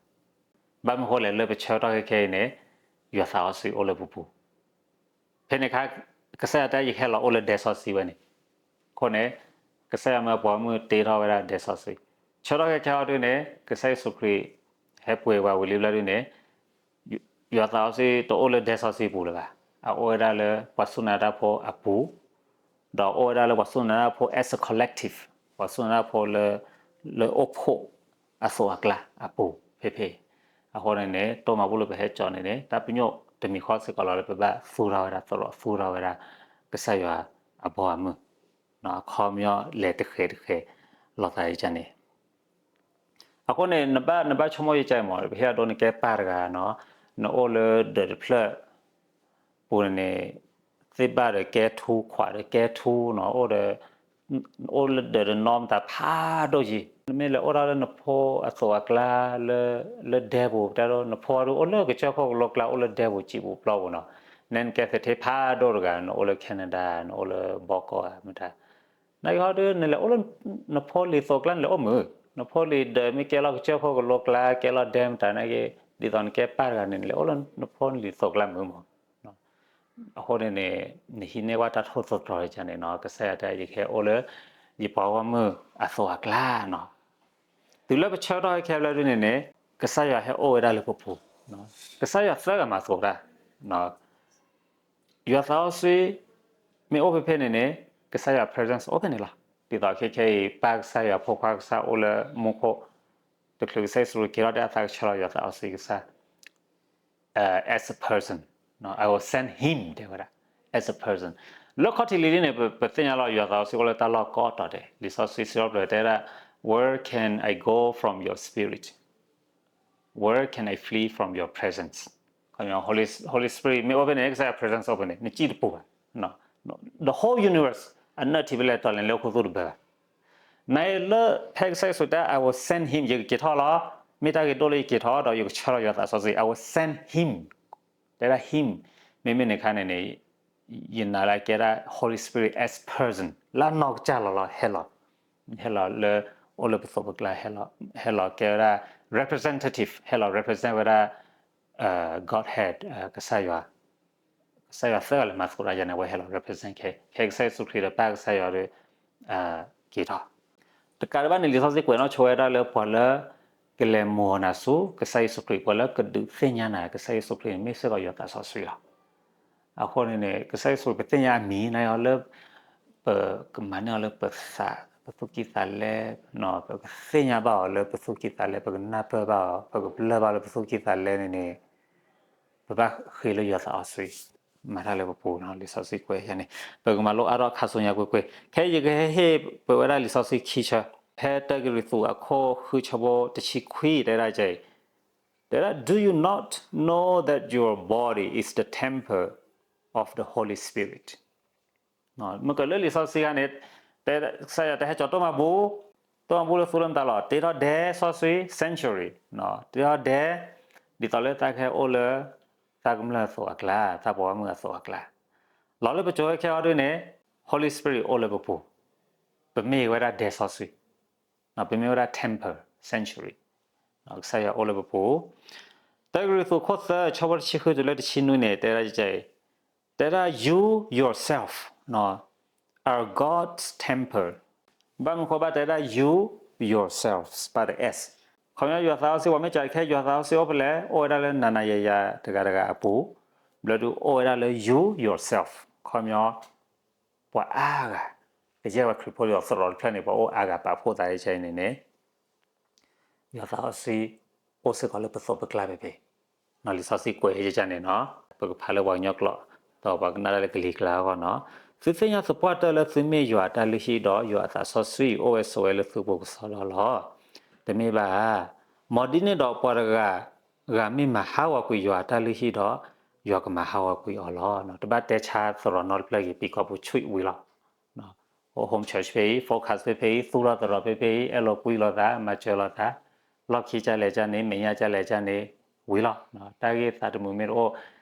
ဘၣ်မနုၤဃိလဲၣ် လၢပဆၢကတီၢ်ခဲခဲအံၤန့ၣ် ယွၤသးစီဆှံအိၣ်လၢပပူၤ ဖဲန့ၣ်အခါ ကစၢ်ယွၤတဲယကဟဲလီၤအိၣ်လၢဒဲစီဆှံဝဲန့ၣ်. အဃိန့ၣ် ကစၢ်ယွၤမၢပှၤမုၢ်တ့ထီၣ်ဝဲဒၣ်ဒဲစီဆှံ. ဆၢကတီၢ်ခဲခဲအံၤဒုန့ၣ် ကစၢ်ယ့ၣ်ၡူးခရံာ် ဟဲပှ့ၤပှၤဝံၤလံဘျီဒုန့ၣ် ယွၤသးစီဆှံတအိၣ်လၢဒဲစီဆှံပူၤလၢၤဘၣ်. အအိၣ်ဝဲဒၣ်လၢပှၤစူၢ်နာ်တၢ်ဖိအပူၤ ဒီးအိၣ်ဝဲဒၣ်လၢပှၤစူၢ်နာ်တၢ်ဖိ as a collective ပှၤစူၢ်နာ်တၢ်ဖိလၢ လၢအိၣ်ဖှိၣ်အသိးအကျါအပူၤဖဲဖဲအံၤ. အဃိန့ၣ်န့ၣ် တိၢ်မၤဘူၣ်လၢပဟဲကၠီန့ၣ်န့ၣ် တၢ်ပညိၣ်တမံၤဃီစ့ၢ်ကီးလီၤလၢပဘၣ်သူၣ်ထီၣ်ဝဲဒၣ်သရိာ် သူၣ်ထီၣ်ဝဲဒၣ် ကစၢ်ယွၤအဘီအမုၢ် အခီပညီလဲၤတဃဲၤတဃဲၤလိာ်သးယကန့ၣ် အဃိန့ၣ် နဘၣ် နဘၣ်ဆိကမိၣ်ယကမး ပဟ့ၣ်အဒိနကဲပၢ်တဂၤနီၤ, နအိၣ်လၢဒၢးတဖျၢၣ်ပူၤန့ၣ်န့ၣ် သ့ၣ်ဘၣ်ဒီးကဲထူခွးဒီးကဲထူနီၤ, အိၣ်ဒီး အိၣ်လၢဒၢးဒီးနီၢ်မတၤဖးဒိၣ်ယံၤ, နမ့ၢ်လဲၤအိၣ်ထီၣ်လၢနဖိအသိးအကျါ လၢ လၢဒဲပူၤ ပတဲဒိ နဖိဒုးအိၣ်လၢကစၢၢ်ခိၣ်ကလိကျါ အိၣ်လၢဒဲပူၤစံာ်ပူၤပျီပူၤနီၤ, နဲနကဲသထ့ဖးဒိၣ်တဂၤ နအိၣ်လၢ Canada နအိၣ်လၢဘီကီၢ်ဧါမတၤ နာ်က့ဟီဒုး နလဲၤအိၣ်လၢ နဖိလံၤသိးကျါ နလဲၤအိၣ်မုာ်, နဖိလံၤဒၢးမ့ၢ်ကဲလီၤကစၢၢ်ခိၣ်ကလိကျါ ကဲလီၤဒဲမတၤနာ်က့, ဒ်သိးနကဲပၢ်တဂၤန့ၣ် နလဲၤအိၣ်လၢနဖိလံၤသိးကျါမုာ်မး. အဃိန့ၣ်န့ၣ် နဟံးန့ၢ်ဝဲတၢ်ထိၣ်သတြီၤယကန့ၣ်နီၤ, ကစၢ်ယွၤတဲ ယကဟဲအိၣ်လၢ ယပှၤဂီၢ်မုၢ်အသိးအကျါနီၤ. တုၤလၢပဆၢကတီၢ်ခဲဘျဲဒုန့ၣ်န့ၣ် ကစၢ်ယွၤဟဲအိၣ်ဝဲဒၣ်လၢပပူၤ, ကစၢ်ယွၤသၢဂၤမၤသကိးတၢ် ယွၤသးစီဆှံ မ့ၢ်အိၣ်ဖဲဖဲန့ၣ်န့ၣ် ကစၢ်ယွၤ presence အိၣ်ဖဲန့ၣ်လီၤ. ဒ်သိးခဲခဲအံၤ ပၢ်ကစၢ်ယွၤ ဖိခွါကစၢ်အိၣ်လၢမူခိၣ်, တချုးကစၢ်ယ့ၣ်ၡူးခရံာ်က့ၤထီၣ်တဲအသးကဆှၢလီၤယွၤသးစီဆှံကစၢ် as a person, I will send him တဲဝဲဒၣ် as a person. လၢခီၣ်ထံးလံၤလံၤန့ၣ် ပသ့ၣ်ညါလီၤ ယွၤသးစီဆှံအိၣ်လၢတၢ်လီၢ်ကိးတီၤဒဲး, လံာ်စီဆှံစံးထီၣ်ပတြၢၤတဲဒၣ် Where can I go from your spirit? Where can I flee from your presence? ခီ Holy Spirit မ့ၢ်အိၣ်ဖဲန့ၣ် ကစၢ်ယွၤ presence အိၣ်ဖဲန့ၣ် နစံၣ်တပူၤဘၣ်. The whole universe အနၢၣ်ထံးဖဲလဲၣ် တီၤလဲၣ် လၢအိၣ်ခိၣ်သူၣ်တဘၢဘၣ်. နလၢဖဲကစၢ်ယ့ၣ်ၡူးတဲ I will send him ယကက့ၤထီၣ်လီၤ, မ့ၢ်တၢ်ဂ့ၤဒိၣ်လၢယက့ၤထီၣ်ဒီး ယကဆှၢလီၤယွၤသးစီဆှံ I will send him, တဲဒၣ် him, မ့မ့ၢ်န့ၣ်ခါန့ၣ်န့ၣ် ယနာ်လၢအကဲဒၣ် Holy Spirit as person လၢအနီၢ်ကစၢ်လီၤလီၤ ဟဲလီၤ, ဟဲလီၤလၢ အိၣ်လၢပသိးပကျါ ဟဲလီၤကဲဝဲဒၣ် representative ဟဲလီၤ represent ဝဲဒၣ် Godhead ကစၢ်ယွၤ, ကစၢ်ယွၤသၢဂၤလၢမၤသကိးတၢ်ယၤန့ၣ် အဝဲဟဲလီၤ represent ခဲ ခဲကစၢ်ယ့ၣ်ၡူးခရံာ်ဒီးပၢ်ကစၢ်ယွၤဒီး က့ၤထီၣ် တကးဒံးဘၣ်န့ၣ် လံာ်စီဆှံကွဲးနီၣ်ဆိဝဲဒၣ်လၢပှၤလၢ ကလဲၤမိၢ်နၤဆူ ကစၢ်ယ့ၣ်ၡူးခရံာ် ပှၤလၢကဒုးသ့ၣ်ညါနၤ ကစၢ်ယ့ၣ်ၡူးခရံာ်န့ၣ် မ့ၢ်စ့ၢ်ကီးယွၤသးစီဆှံလီၤ. အဃိန့ၣ်န့ၣ် ကစၢ်ယ့ၣ်ၡူးခရံာ် ပသ့ၣ်ညါအမံၤန့ၣ်လၢ ပကမၤန့ၢ်အီၤလၢပသး ပသူၣ်ကံၢ်သးလဲ, ပကသ့ၣ်ညါဘၣ်အီၤလၢပသူၣ်ကံၢ်သးလဲ, ပကနၢ်ပၢၢ်ဘၣ်အီၤ, ပကဘျၢဘၣ်လၢပသူၣ်ကံၢ်သးလဲန့ၣ်န့ၣ် ပဘၣ်ဃ့လၢယွၤသးစီဆှံ မၤတၢ်လၢပပူၤန့ၣ် လံာ်စီဆှံကွဲးယၤန့ၣ် ပကမၤလိအါထီၣ်ခါဆူညါကွ့ၢ်ကွ့ၢ်. ခဲအံၤယကဟ့ၣ်ပဝဲဒၣ်လံာ်စီဆှံခံဆၢ, ဖဲတၢကရံၣ်သူးအခိၣ်ဃုဆၢဖိတဆံခွံ တဲဒၣ်ကဲအံၤ, တဲဒၣ် Do you not know that your body is the temple of the Holy Spirit? မ့ၢ်ကလၢလံာ်စီဆှံခါန့ၣ် တဲကစၢ်ယွၤတဟဲကၠီၤတိၢ်မၤဘူၣ်, တိၢ်မၤဘူၣ်လၢသူလၢမတၤလီၤ, တ့ထီၣ်ဒဲစီဆှံ sanctuary, တ့ထီၣ်ဒဲ ဒ်သိးလၢသးကဟဲအိၣ်လၢ သးကမျၢၢ်အသိးအကျါ, သးပှၤဂီၢ်မုၢ်အသိးအကျါ, လီၤလၢပစိၤဝဲခဲအံၤဒုန့ၣ် Holy Spirit အိၣ်လၢပပူၤ, ပမ့ၢ်ဝဲဒၣ်ဒဲစီဆှံ, ပမ့ၢ်ဝဲဒၣ် temple, sanctuary, ကစၢ်ယွၤအိၣ်လၢပပူၤ. တၢကရံၣ်သူးခိၣ်သၢ ဆၢဖိတဆံဃုတုၤလၢတဆံနွံန့ၣ် တဲဒၣ်ကဲအံၤ, တဲဒၣ် you yourself are God's temple. ဘၣ်မနုၤဃိဘၣ်တဲဒၣ် you yourselves ပၣ်ဒီး s, ခီပညီယွၤသးစီဆှံ ပှၤမ့ၢ်ကၠီၤခဲယွၤသးစီဆှံအိၣ်ဖဲလဲၣ်, အိၣ်ဝဲဒၣ်လၢနၤနၤယၤယၤတဂၤတဂၤအပူၤ, ဘျီဒုးအိၣ်ဝဲဒၣ်လၢ you yourself, ခီပညီ ပှၤအါဂၤ, ကယဲၢ်ဝဲခရံာ်ဖိဒီးသရိာ်တဖျၢၣ်န့ၣ် ပှၤအိၣ်အါဂၤပာ်ဖှိၣ်သးယကဲအံၤန့ၣ်န့ၣ် ယွၤသးစီဆှံ အိၣ်စ့ၢ်ကီးလၢပသိးပကျါဖဲဖဲ, လံာ်စီဆှံကွဲးယကန့ၣ်နီၤ, ပကဖးလၢပှၤကညီကျိာ်, ဒီးပှၤကနၣ်တၢ်လၢကလံၤကျါအဂီၢ်နီၤ, သုသ့ၣ်ညါသပှၢ်တၢၢ်လၢသုမ့ၢ်ယွၤအတၢ်လုၢ်ဟံၣ်ဒီး ယွၤအသးစီဆှံအိၣ်ဝဲဆိးဝဲလၢသုပူၤကစီဒီလီၤ. တမ့ၢ်ဘၣ်ဧါ, မ်ဒ်န့ၣ်ဒီးပှၤတဂၤဂၤမ့ၢ်မၤဟးဂီၤကွံာ်ယွၤအတၢ်လုၢ်ဟံၣ်ဒီး ယွၤကမၤဟးဂီၤကွံာ်အီၤလီၤ. တဘၣ်တဲဆါသရိာ်နီတဖျၢၣ်ဂ့ၤ ပံၤကီၢ်ပူၤဆံးဝံၤလီၤ ဟိ home church ဖဲအံၤ focus ဖဲဖဲအံၤ သူၣ်ထီၣ်သရိာ်ဖဲဖဲအံၤ အဲၣ်လိာ်ကွံလိာ်သး မၤစၢၤလိာ်သး လီၢ်ခံကလဲၣ်ကန့ၣ် မဲာ်ညါကလဲၣ်ကန့ၣ် ဝံၤလီၤ. တၢ်ဂ့ၢ်သးတမုာ်မ့ၢ်တအိၣ်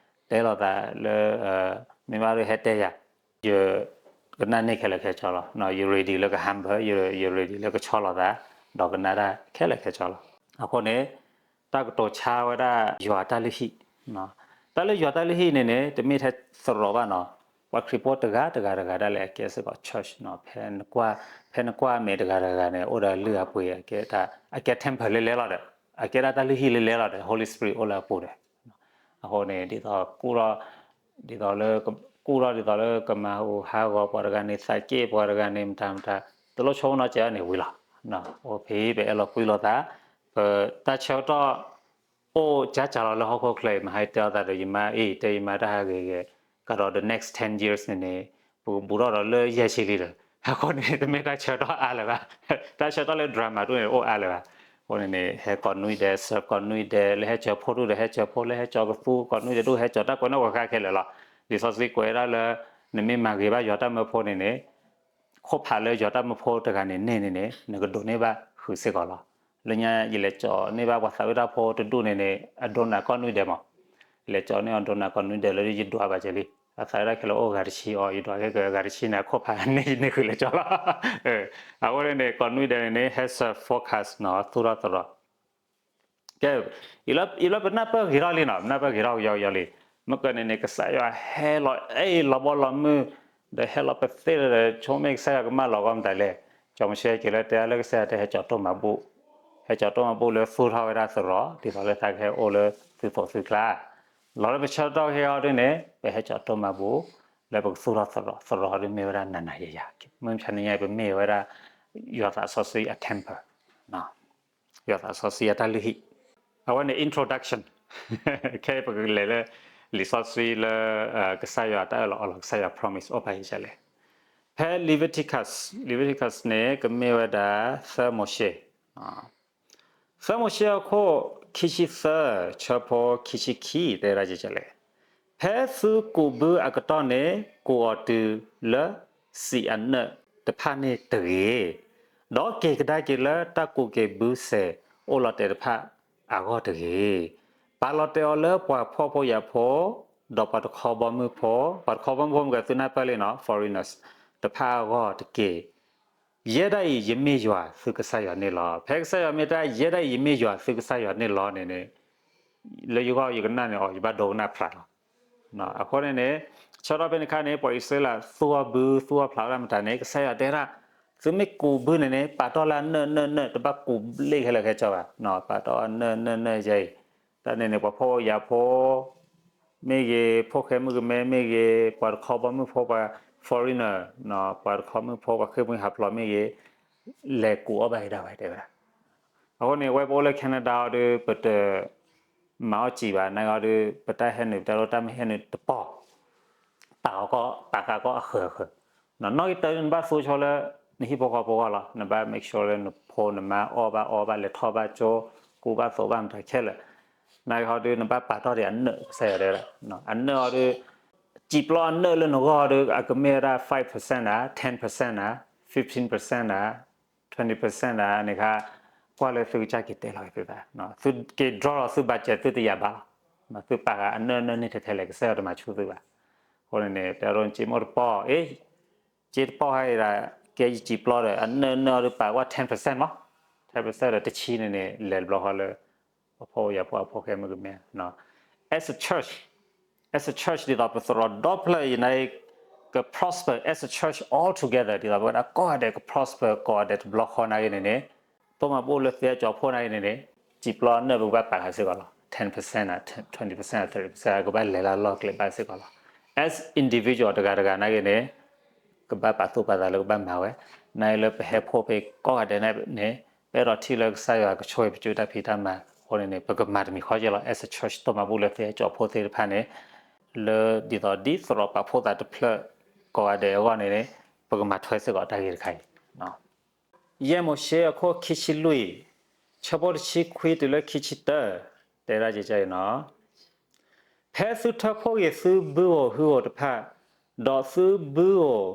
တဲလိာ်သးလၢ မ့ၢ်ဘၣ်ဒီးဟဲတဲယၤ ယကနၣ်န့ၢ်ခဲလၢာ်ခဲဆ့လီၤ. ယ ready လၢက humble ယ ready လၢကဆီၣ်လိာ်သး ဒီးကနၣ်တၢ်ခဲလၢာ်ခဲဆ့လီၤ. အဃိန့ၣ် တၢ်ကတိၤဆါဝဲဒၣ်ယွၤတၢ်လုၢ်ဟံၣ်, တၢ်လၢယွၤတၢ်လုၢ်ဟံၣ်န့ၣ်န့ၣ် တမ့ၢ်ထဲသရိာ်ဘၣ်နီၤ, ပှၤခရံာ်ဖိတဂၤတဂၤတဂၤဒၣ်လဲာ်အကဲစ့ၢ်ကီး church နီၤ, ဖဲနကွၢ်ဖဲနကွၢ်မဲာ်တဂၤတဂၤန့ၣ် အိၣ်ဒီးလုၢ်အပှ့ၤ အကဲတၢ် အကဲ temple လၢလဲလီၤဒီး အကဲဒၣ်တၢ်လုၢ်ဟံၣ်လၢလဲလီၤဒီး Holy Spirit အိၣ်လၢအပူၤဒီး အဃိန့ၣ် ဒ်သိး ဒ်သိးလၢ ကူၣ်ထီၣ်ဒ်သိးလၢကမၤဟးဂီၤပှၤတဂၤန့ၣ် သးက့ၣ်ပှၤတဂၤန့ၣ် မတၤမတၤ တလိၣ်ဆိကမိၣ်နီတစဲးန့ၣ်ဝံၤလီၤ. အိၣ်ဖဲပအဲၣ်လိာ်ကွံလိာ်သး ပတၢ်ဆၢကတီၢ် အိၣ်ကၠၢ်ကၠၢ်လီၤလၢဟီၣ်ခိၣ်ချၢအံၤ မဟါတဲအီၤသးဒီးယမါအံၤ တဲယမါတၢ်ဟးဂ့ၤဂ့ၤ ကဒီး the next ten years န့ၣ်န့ၣ် ပကဘူးထီၣ်ဒီးလၢယဲၢ်ဆံလံဒီး အဃိန့ၣ် တမ့ၢ်တၢ်ဆၢကတီၢ်အါလၢၤဘၣ်, တၢ်ဆၢကတီၢ်လၢ drama တအိၣ်န့ၣ် အိၣ်အါလၢၤဘၣ်. အဃိန့ၣ်န့ၣ် ဟဲကိးနွံဒဲး serve ကိးနွံဒဲး လၢဟဲကၠီၤဖိဒူၣ်ဒီး ဟဲကၠီၤဖိ လၢဟဲကၠီၤကသူ ကိးနွံဒဲးဒူၣ် ဟဲကၠီၤတၢ်ကွဲးနီၣ်ကွဲးဃါခဲလၢာ်လီၤ. လံာ်စီဆှံကွဲးဝဲဒၣ်လၢ နမ့ၢ်မၤဂ့ၤဘၣ်ယွၤတၢ်မၢဖိန့ၣ်န့ၣ် ခိၣ်ဖးလၢယွၤတၢ်မၢဖိတဂၤန့ၣ်န့ၢ်န့ၣ်န့ၣ် နကဒိးန့ၢ်ဘၣ်ဃုာ်စ့ၢ်ကီးလီၤ. လၢညါ ယလဲၤကၠီၤန့ၢ်ဘၣ်ပှၤသးဝံၣ်တၢ်ဖိတဒူၣ်န့ၣ်န့ၣ် အဒိနၤကိးနွံဒဲးမး, လဲၤကၠီၤန့ၢ်အဒိနၤကိးနွံဒဲးလၢယဒွးဘၣ်ကဲလံ, အသးဝံၣ်တၢ်ခဲလၢာ်အိၣ်ဂၤတဆံအီၤ ယဒွးခဲကဂၤတဆံန့ၣ် အခိၣ်ဖးန့ၢ်ယန့ၢ်ဃုာ်လၢကၠီၤလီၤ. အဃိန့ၣ်န့ၣ် ကိးနွံဒဲးန့ၣ်န့ၣ် ဟဲစၢၤ focus နီၤ သူၣ်ထီၣ်သရိာ် ကဲ, အံၤလၢပနၢ်ပၢၢ်ဂ့ၤထီၣ်လံနီၤ, ပနၢ်ပၢၢ်ဂ့ၤထီၣ်ကယီကယီလံ. မ့ၢ်ကန့ၣ်န့ၣ် ကစၢ်ယွၤဟဲလီၤအဲၣ်လီၤဘီလီၤမုၢ် ဒီးဟဲလီၤပသ့ၣ်ဒီး ဆိကမိၣ်ကစၢ်ယွၤကမၢလီၤအဂီၢ်မတၤလဲၣ်. စီၤမိၤၡ့က့ၤလၢတဲလၢကစၢ်ယွၤတဲဟဲကၠီၤတိၢ်မၤဘူၣ်, ဟဲကၠီၤတိၢ်မၤဘူၣ်လၢသူၣ်ထီၣ်ဝဲဒၣ်သရိာ် ဒ်သိးလၢသးကဟဲအိၣ်လၢသုသိးသုကျါ လီၤလၢပဆၢကတီၢ်ခဲအံၤဒ်န့ၣ် ပဟဲကၠီၤတိၢ်မၤဘူၣ် လၢပကသူၣ်ထီၣ်သရိာ်, သရိာ်ဒ်မ့ၢ်ဝဲဒၣ်နၤနၤယၤယၤ, မုၢ်မဆါတနံၤညါအံၤ ပမ့ၢ်ဝဲဒၣ် ယွၤသးစီဆှံအ temple, ယွၤသးစီဆှံအတၢ်လုၢ်ဟံၣ်. အဝဲန့ၣ် introduction ခဲအံၤပကလဲၤလၢ လံာ်စီဆှံလၢ ကစၢ်ယွၤတၢ်အၢၣ်လီၤအီလီၤ ကစၢ်ယွၤ promise အိၣ်ဖးယံာ်ဆဲးလဲၣ်. ဖဲ Leviticus, Leviticus န့ၣ် ကမ့ၢ်ဝဲဒၣ် သၢမိၤၡ့ သၢမိၤၡ့အခိၣ် ခံဆံသၢ ဆၢဖိ ခံဆံခံ တဲဒၣ်ကဲလဲၣ်, ဖဲသုကူးဘုအကတီၢ်န့ၣ် ကူးအီၤတုၤလၢစံာ်အနၢၣ်တဖၣ်န့ၣ်တဂ့ၤ, ဒီးက့ၤကဒါက့ၤလၢတၢ်ကူးက့ၤဘုစဲၤအိၣ်လီၤတဲာ်တဖၣ်အဂီၢ်တဂ့ၤ. ပာ်လီၤတဲာ်အီၤလၢပှၤဖှီၣ်ဖိယာ်ဖိ ဒီးပှၤတခီဘီမုၢ်ဖိ, ပှၤတခီဘီမုၢ်ဖိမ့ၢ်ကသုနၢ်ပၢၢ်လံနီၤ foreigners တဖၣ်အဂီၢ်တက့ၢ်. ယဲဒၣ်အံၤ ယမ့ၢ်ယွၤသုကစၢ်ယွၤန့ၣ်လီၤ. ဖဲကစၢ်ယွၤမ့ၢ်တဲ ယဲဒၣ်အံၤ ယမ့ၢ်ယွၤသုကစၢ်ယွၤန့ၣ်လီၤန့ၣ်န့ၣ် လၢယဂီၢ်ယကနၣ်န့ၣ်အီၤ ယဘၣ်ဒိကနၣ်ဖျါလီၤ. အဃိန့ၣ်န့ၣ် ဆၢထီၣ်ဖဲန့ၣ်အခါန့ၣ် ပှၤအံၣ်စရ့လးသူအီၤဘု သူအီၤဖျါဝဲဒၣ်မတၤန့ၣ် ကစၢ်ယွၤတဲဒၣ် သုမ့ၢ်ကူးဘုန့ၣ်န့ၣ် ပာ်တီၢ်လၢအနၢၣ်နၢၣ်နၢၣ် တဘၣ်ကူးဘျ့ခဲလၢာ်ခဲဆ့ဘၣ်, ပာ်တီၢ်အနၢၣ်နၢၣ်နၢၣ်ယဲအံၤ တၢ်န့ၣ်န့ၣ် ပှၤဖှီၣ်ဖိယာ်ဖိမ့ၢ်ဂ့ၤ, ဖိၣ်ဃဲမုၣ်ကမဲမ့ၢ်ဂ့ၤ, ပှၤတခီဘီမုၢ်ဖိ ပှၤ foreigner, ပှၤတခီမုၢ်ဖိ ပှၤဃ့ၢ်မှံဟးဖျိးမ့ၢ်ဂ့ၤ, လဲၤကူးအီၣ်ဘၣ်က့ၤဒၣ်ဝဲတဲဝဲဒၣ်. အဃိန့ၣ် အဝဲပအိၣ်လၢ Canada အီၤဒီး ပတမၤအီၣ်စံာ်ဘၣ်, နာ်က့အီၤဒီး ပတၢ်ဟဲနုာ် ပတၢ်လိၣ်တၢ်မ့ၢ်ဟဲနုာ်တပီၢ် ပာ်ဃာ်ကီၢ်အဃၢၤဃၢၤ, နီၣ်ဂံၢ်တၢန့ၣ် နဘၣ်သူဆိလၢ နဟံၣ်ဖိဃီဖိအဂီၢ်လီၤ. နဘၣ် make sure လၢနဖိနမါအီၣ်ဘၣ်အီဘၣ် လဲၤထီၣ်ဘၣ်ကၠိ ကူးဘၣ်သိးဘၣ်မတၤခဲလၢာ်. နာ်က့အီၤဒီး နဘၣ်ပာ်တီၢ်ဒံးအနၢၣ် ကစၢ်ယွၤတဲဝဲဒၣ်, အနၢၣ်အီၤဒီး စံာ်ပျီအနၢၣ်လၢနဂီၢ်ဒီး အကမ့ၢ်ဝဲဒၣ် five percent ဧါ, ten percent ဧါ, fifteen percent ဧါ, twenty percent ဧါန့ၣ်ခါ ကွၢ်လၢသုကစၢ်က့ၤတဲလီၤက့ၤသုသး, သုက့ၤ draw လီၤသု budget သုတယာ်ဘၣ်လီၤ. သုပာ်ဃာ်အနၢၣ်နၢၣ်န့ၣ်ထဲထဲလဲၣ် ကစၢ်ယွၤတမၤဆူၣ်သုဘၣ်. အဃိန့ၣ်န့ၣ် တဲဒိက့ၤမ့ၢ်တပီၢ်, အ့ က့တပီၢ်ဟဲအံၤဒၣ် ကဲယစံာ်ပျီဒီး အနၢၣ်နၢၣ်အီၤဒီးပာ်ဝဲ ten percent မး, ten percent ဒီးတဆံန့ၣ်န့ၣ် လဲၤတဘျီဃီလၢ ပှၤဖှီၣ်ဖိယာ်ဖိအဖိၣ်ဃဲမုၣ်ကမဲ as a church, as a church ဒ်သိးပသရိာ်ဒီဖျၢၣ်အံၤန့ၣ် က prosper as a church all together ဒ်သိးပဝဲဒၣ်ကိးဂၤဒဲးက prosper ကိးဂၤဒဲးတဘျီဃီနာ်က့န့ၣ်န့ၣ် သိၣ်မၤဘူၣ်လၢသုဟဲကၠီၤဖိနာ်က့န့ၣ်န့ၣ် စံာ်ပျီအနၢၣ်ပကဘၣ်ပာ်ဃာ်စ့ၢ်ကီးလီၤ. ten percent ဧါ, twenty percent ဧါ, thirty percent ကဘၣ်လဲၤလၢအလီၢ်ကျဲဘၣ်စ့ၢ်ကီးလီၤ. As individual တဂၤတဂၤနာ်က့န့ၣ် ကဘၣ်ပာ်သူၣ်ပာ်သးလၢကဘၣ်မၤဝဲ, နာ်က့လၢပဟဲဖှိၣ်ဖဲကိးဂၤဒဲးန့ၣ်န့ၣ် ပအဲၣ်ဒိးထံၣ်လၢကစၢ်ယွၤကဆိၣ်ဂ့ၤပစုတၢ်ဖံးတၢ်မၤအဃိန့ၣ်န့ၣ် ပကမၤတမံၤဃီက့လီၤ. As a church သိၣ်မၤဘူၣ်လၢသုဟဲကၠီၤဖိသ့ၣ်တဖၣ်န့ၣ် လၢဒ်သိးဒ်သရိာ်ပာ်ဖှိၣ်သးတဖျၢၣ်ကိးဂၤဒဲးအဂီၢ်န့ၣ်န့ၣ် ပကမၤထွဲစ့ၢ်ကီးတၢ်ဂ့ၢ်တခါအံၤ ယဲၢ်မိၤၡ့အခိၣ်ခံဆံလွံၢ်, ဆၢဖိတဆံခွံတုၤလၢခံဆံတၢ, တဲဒၣ်ကဲအံၤနီၤ, ဖဲသုထၢဖှိၣ်က့ၤသုဘုဧိၤဟုဧိၤတဖၣ်, ဒီးသုဘုဧိၤ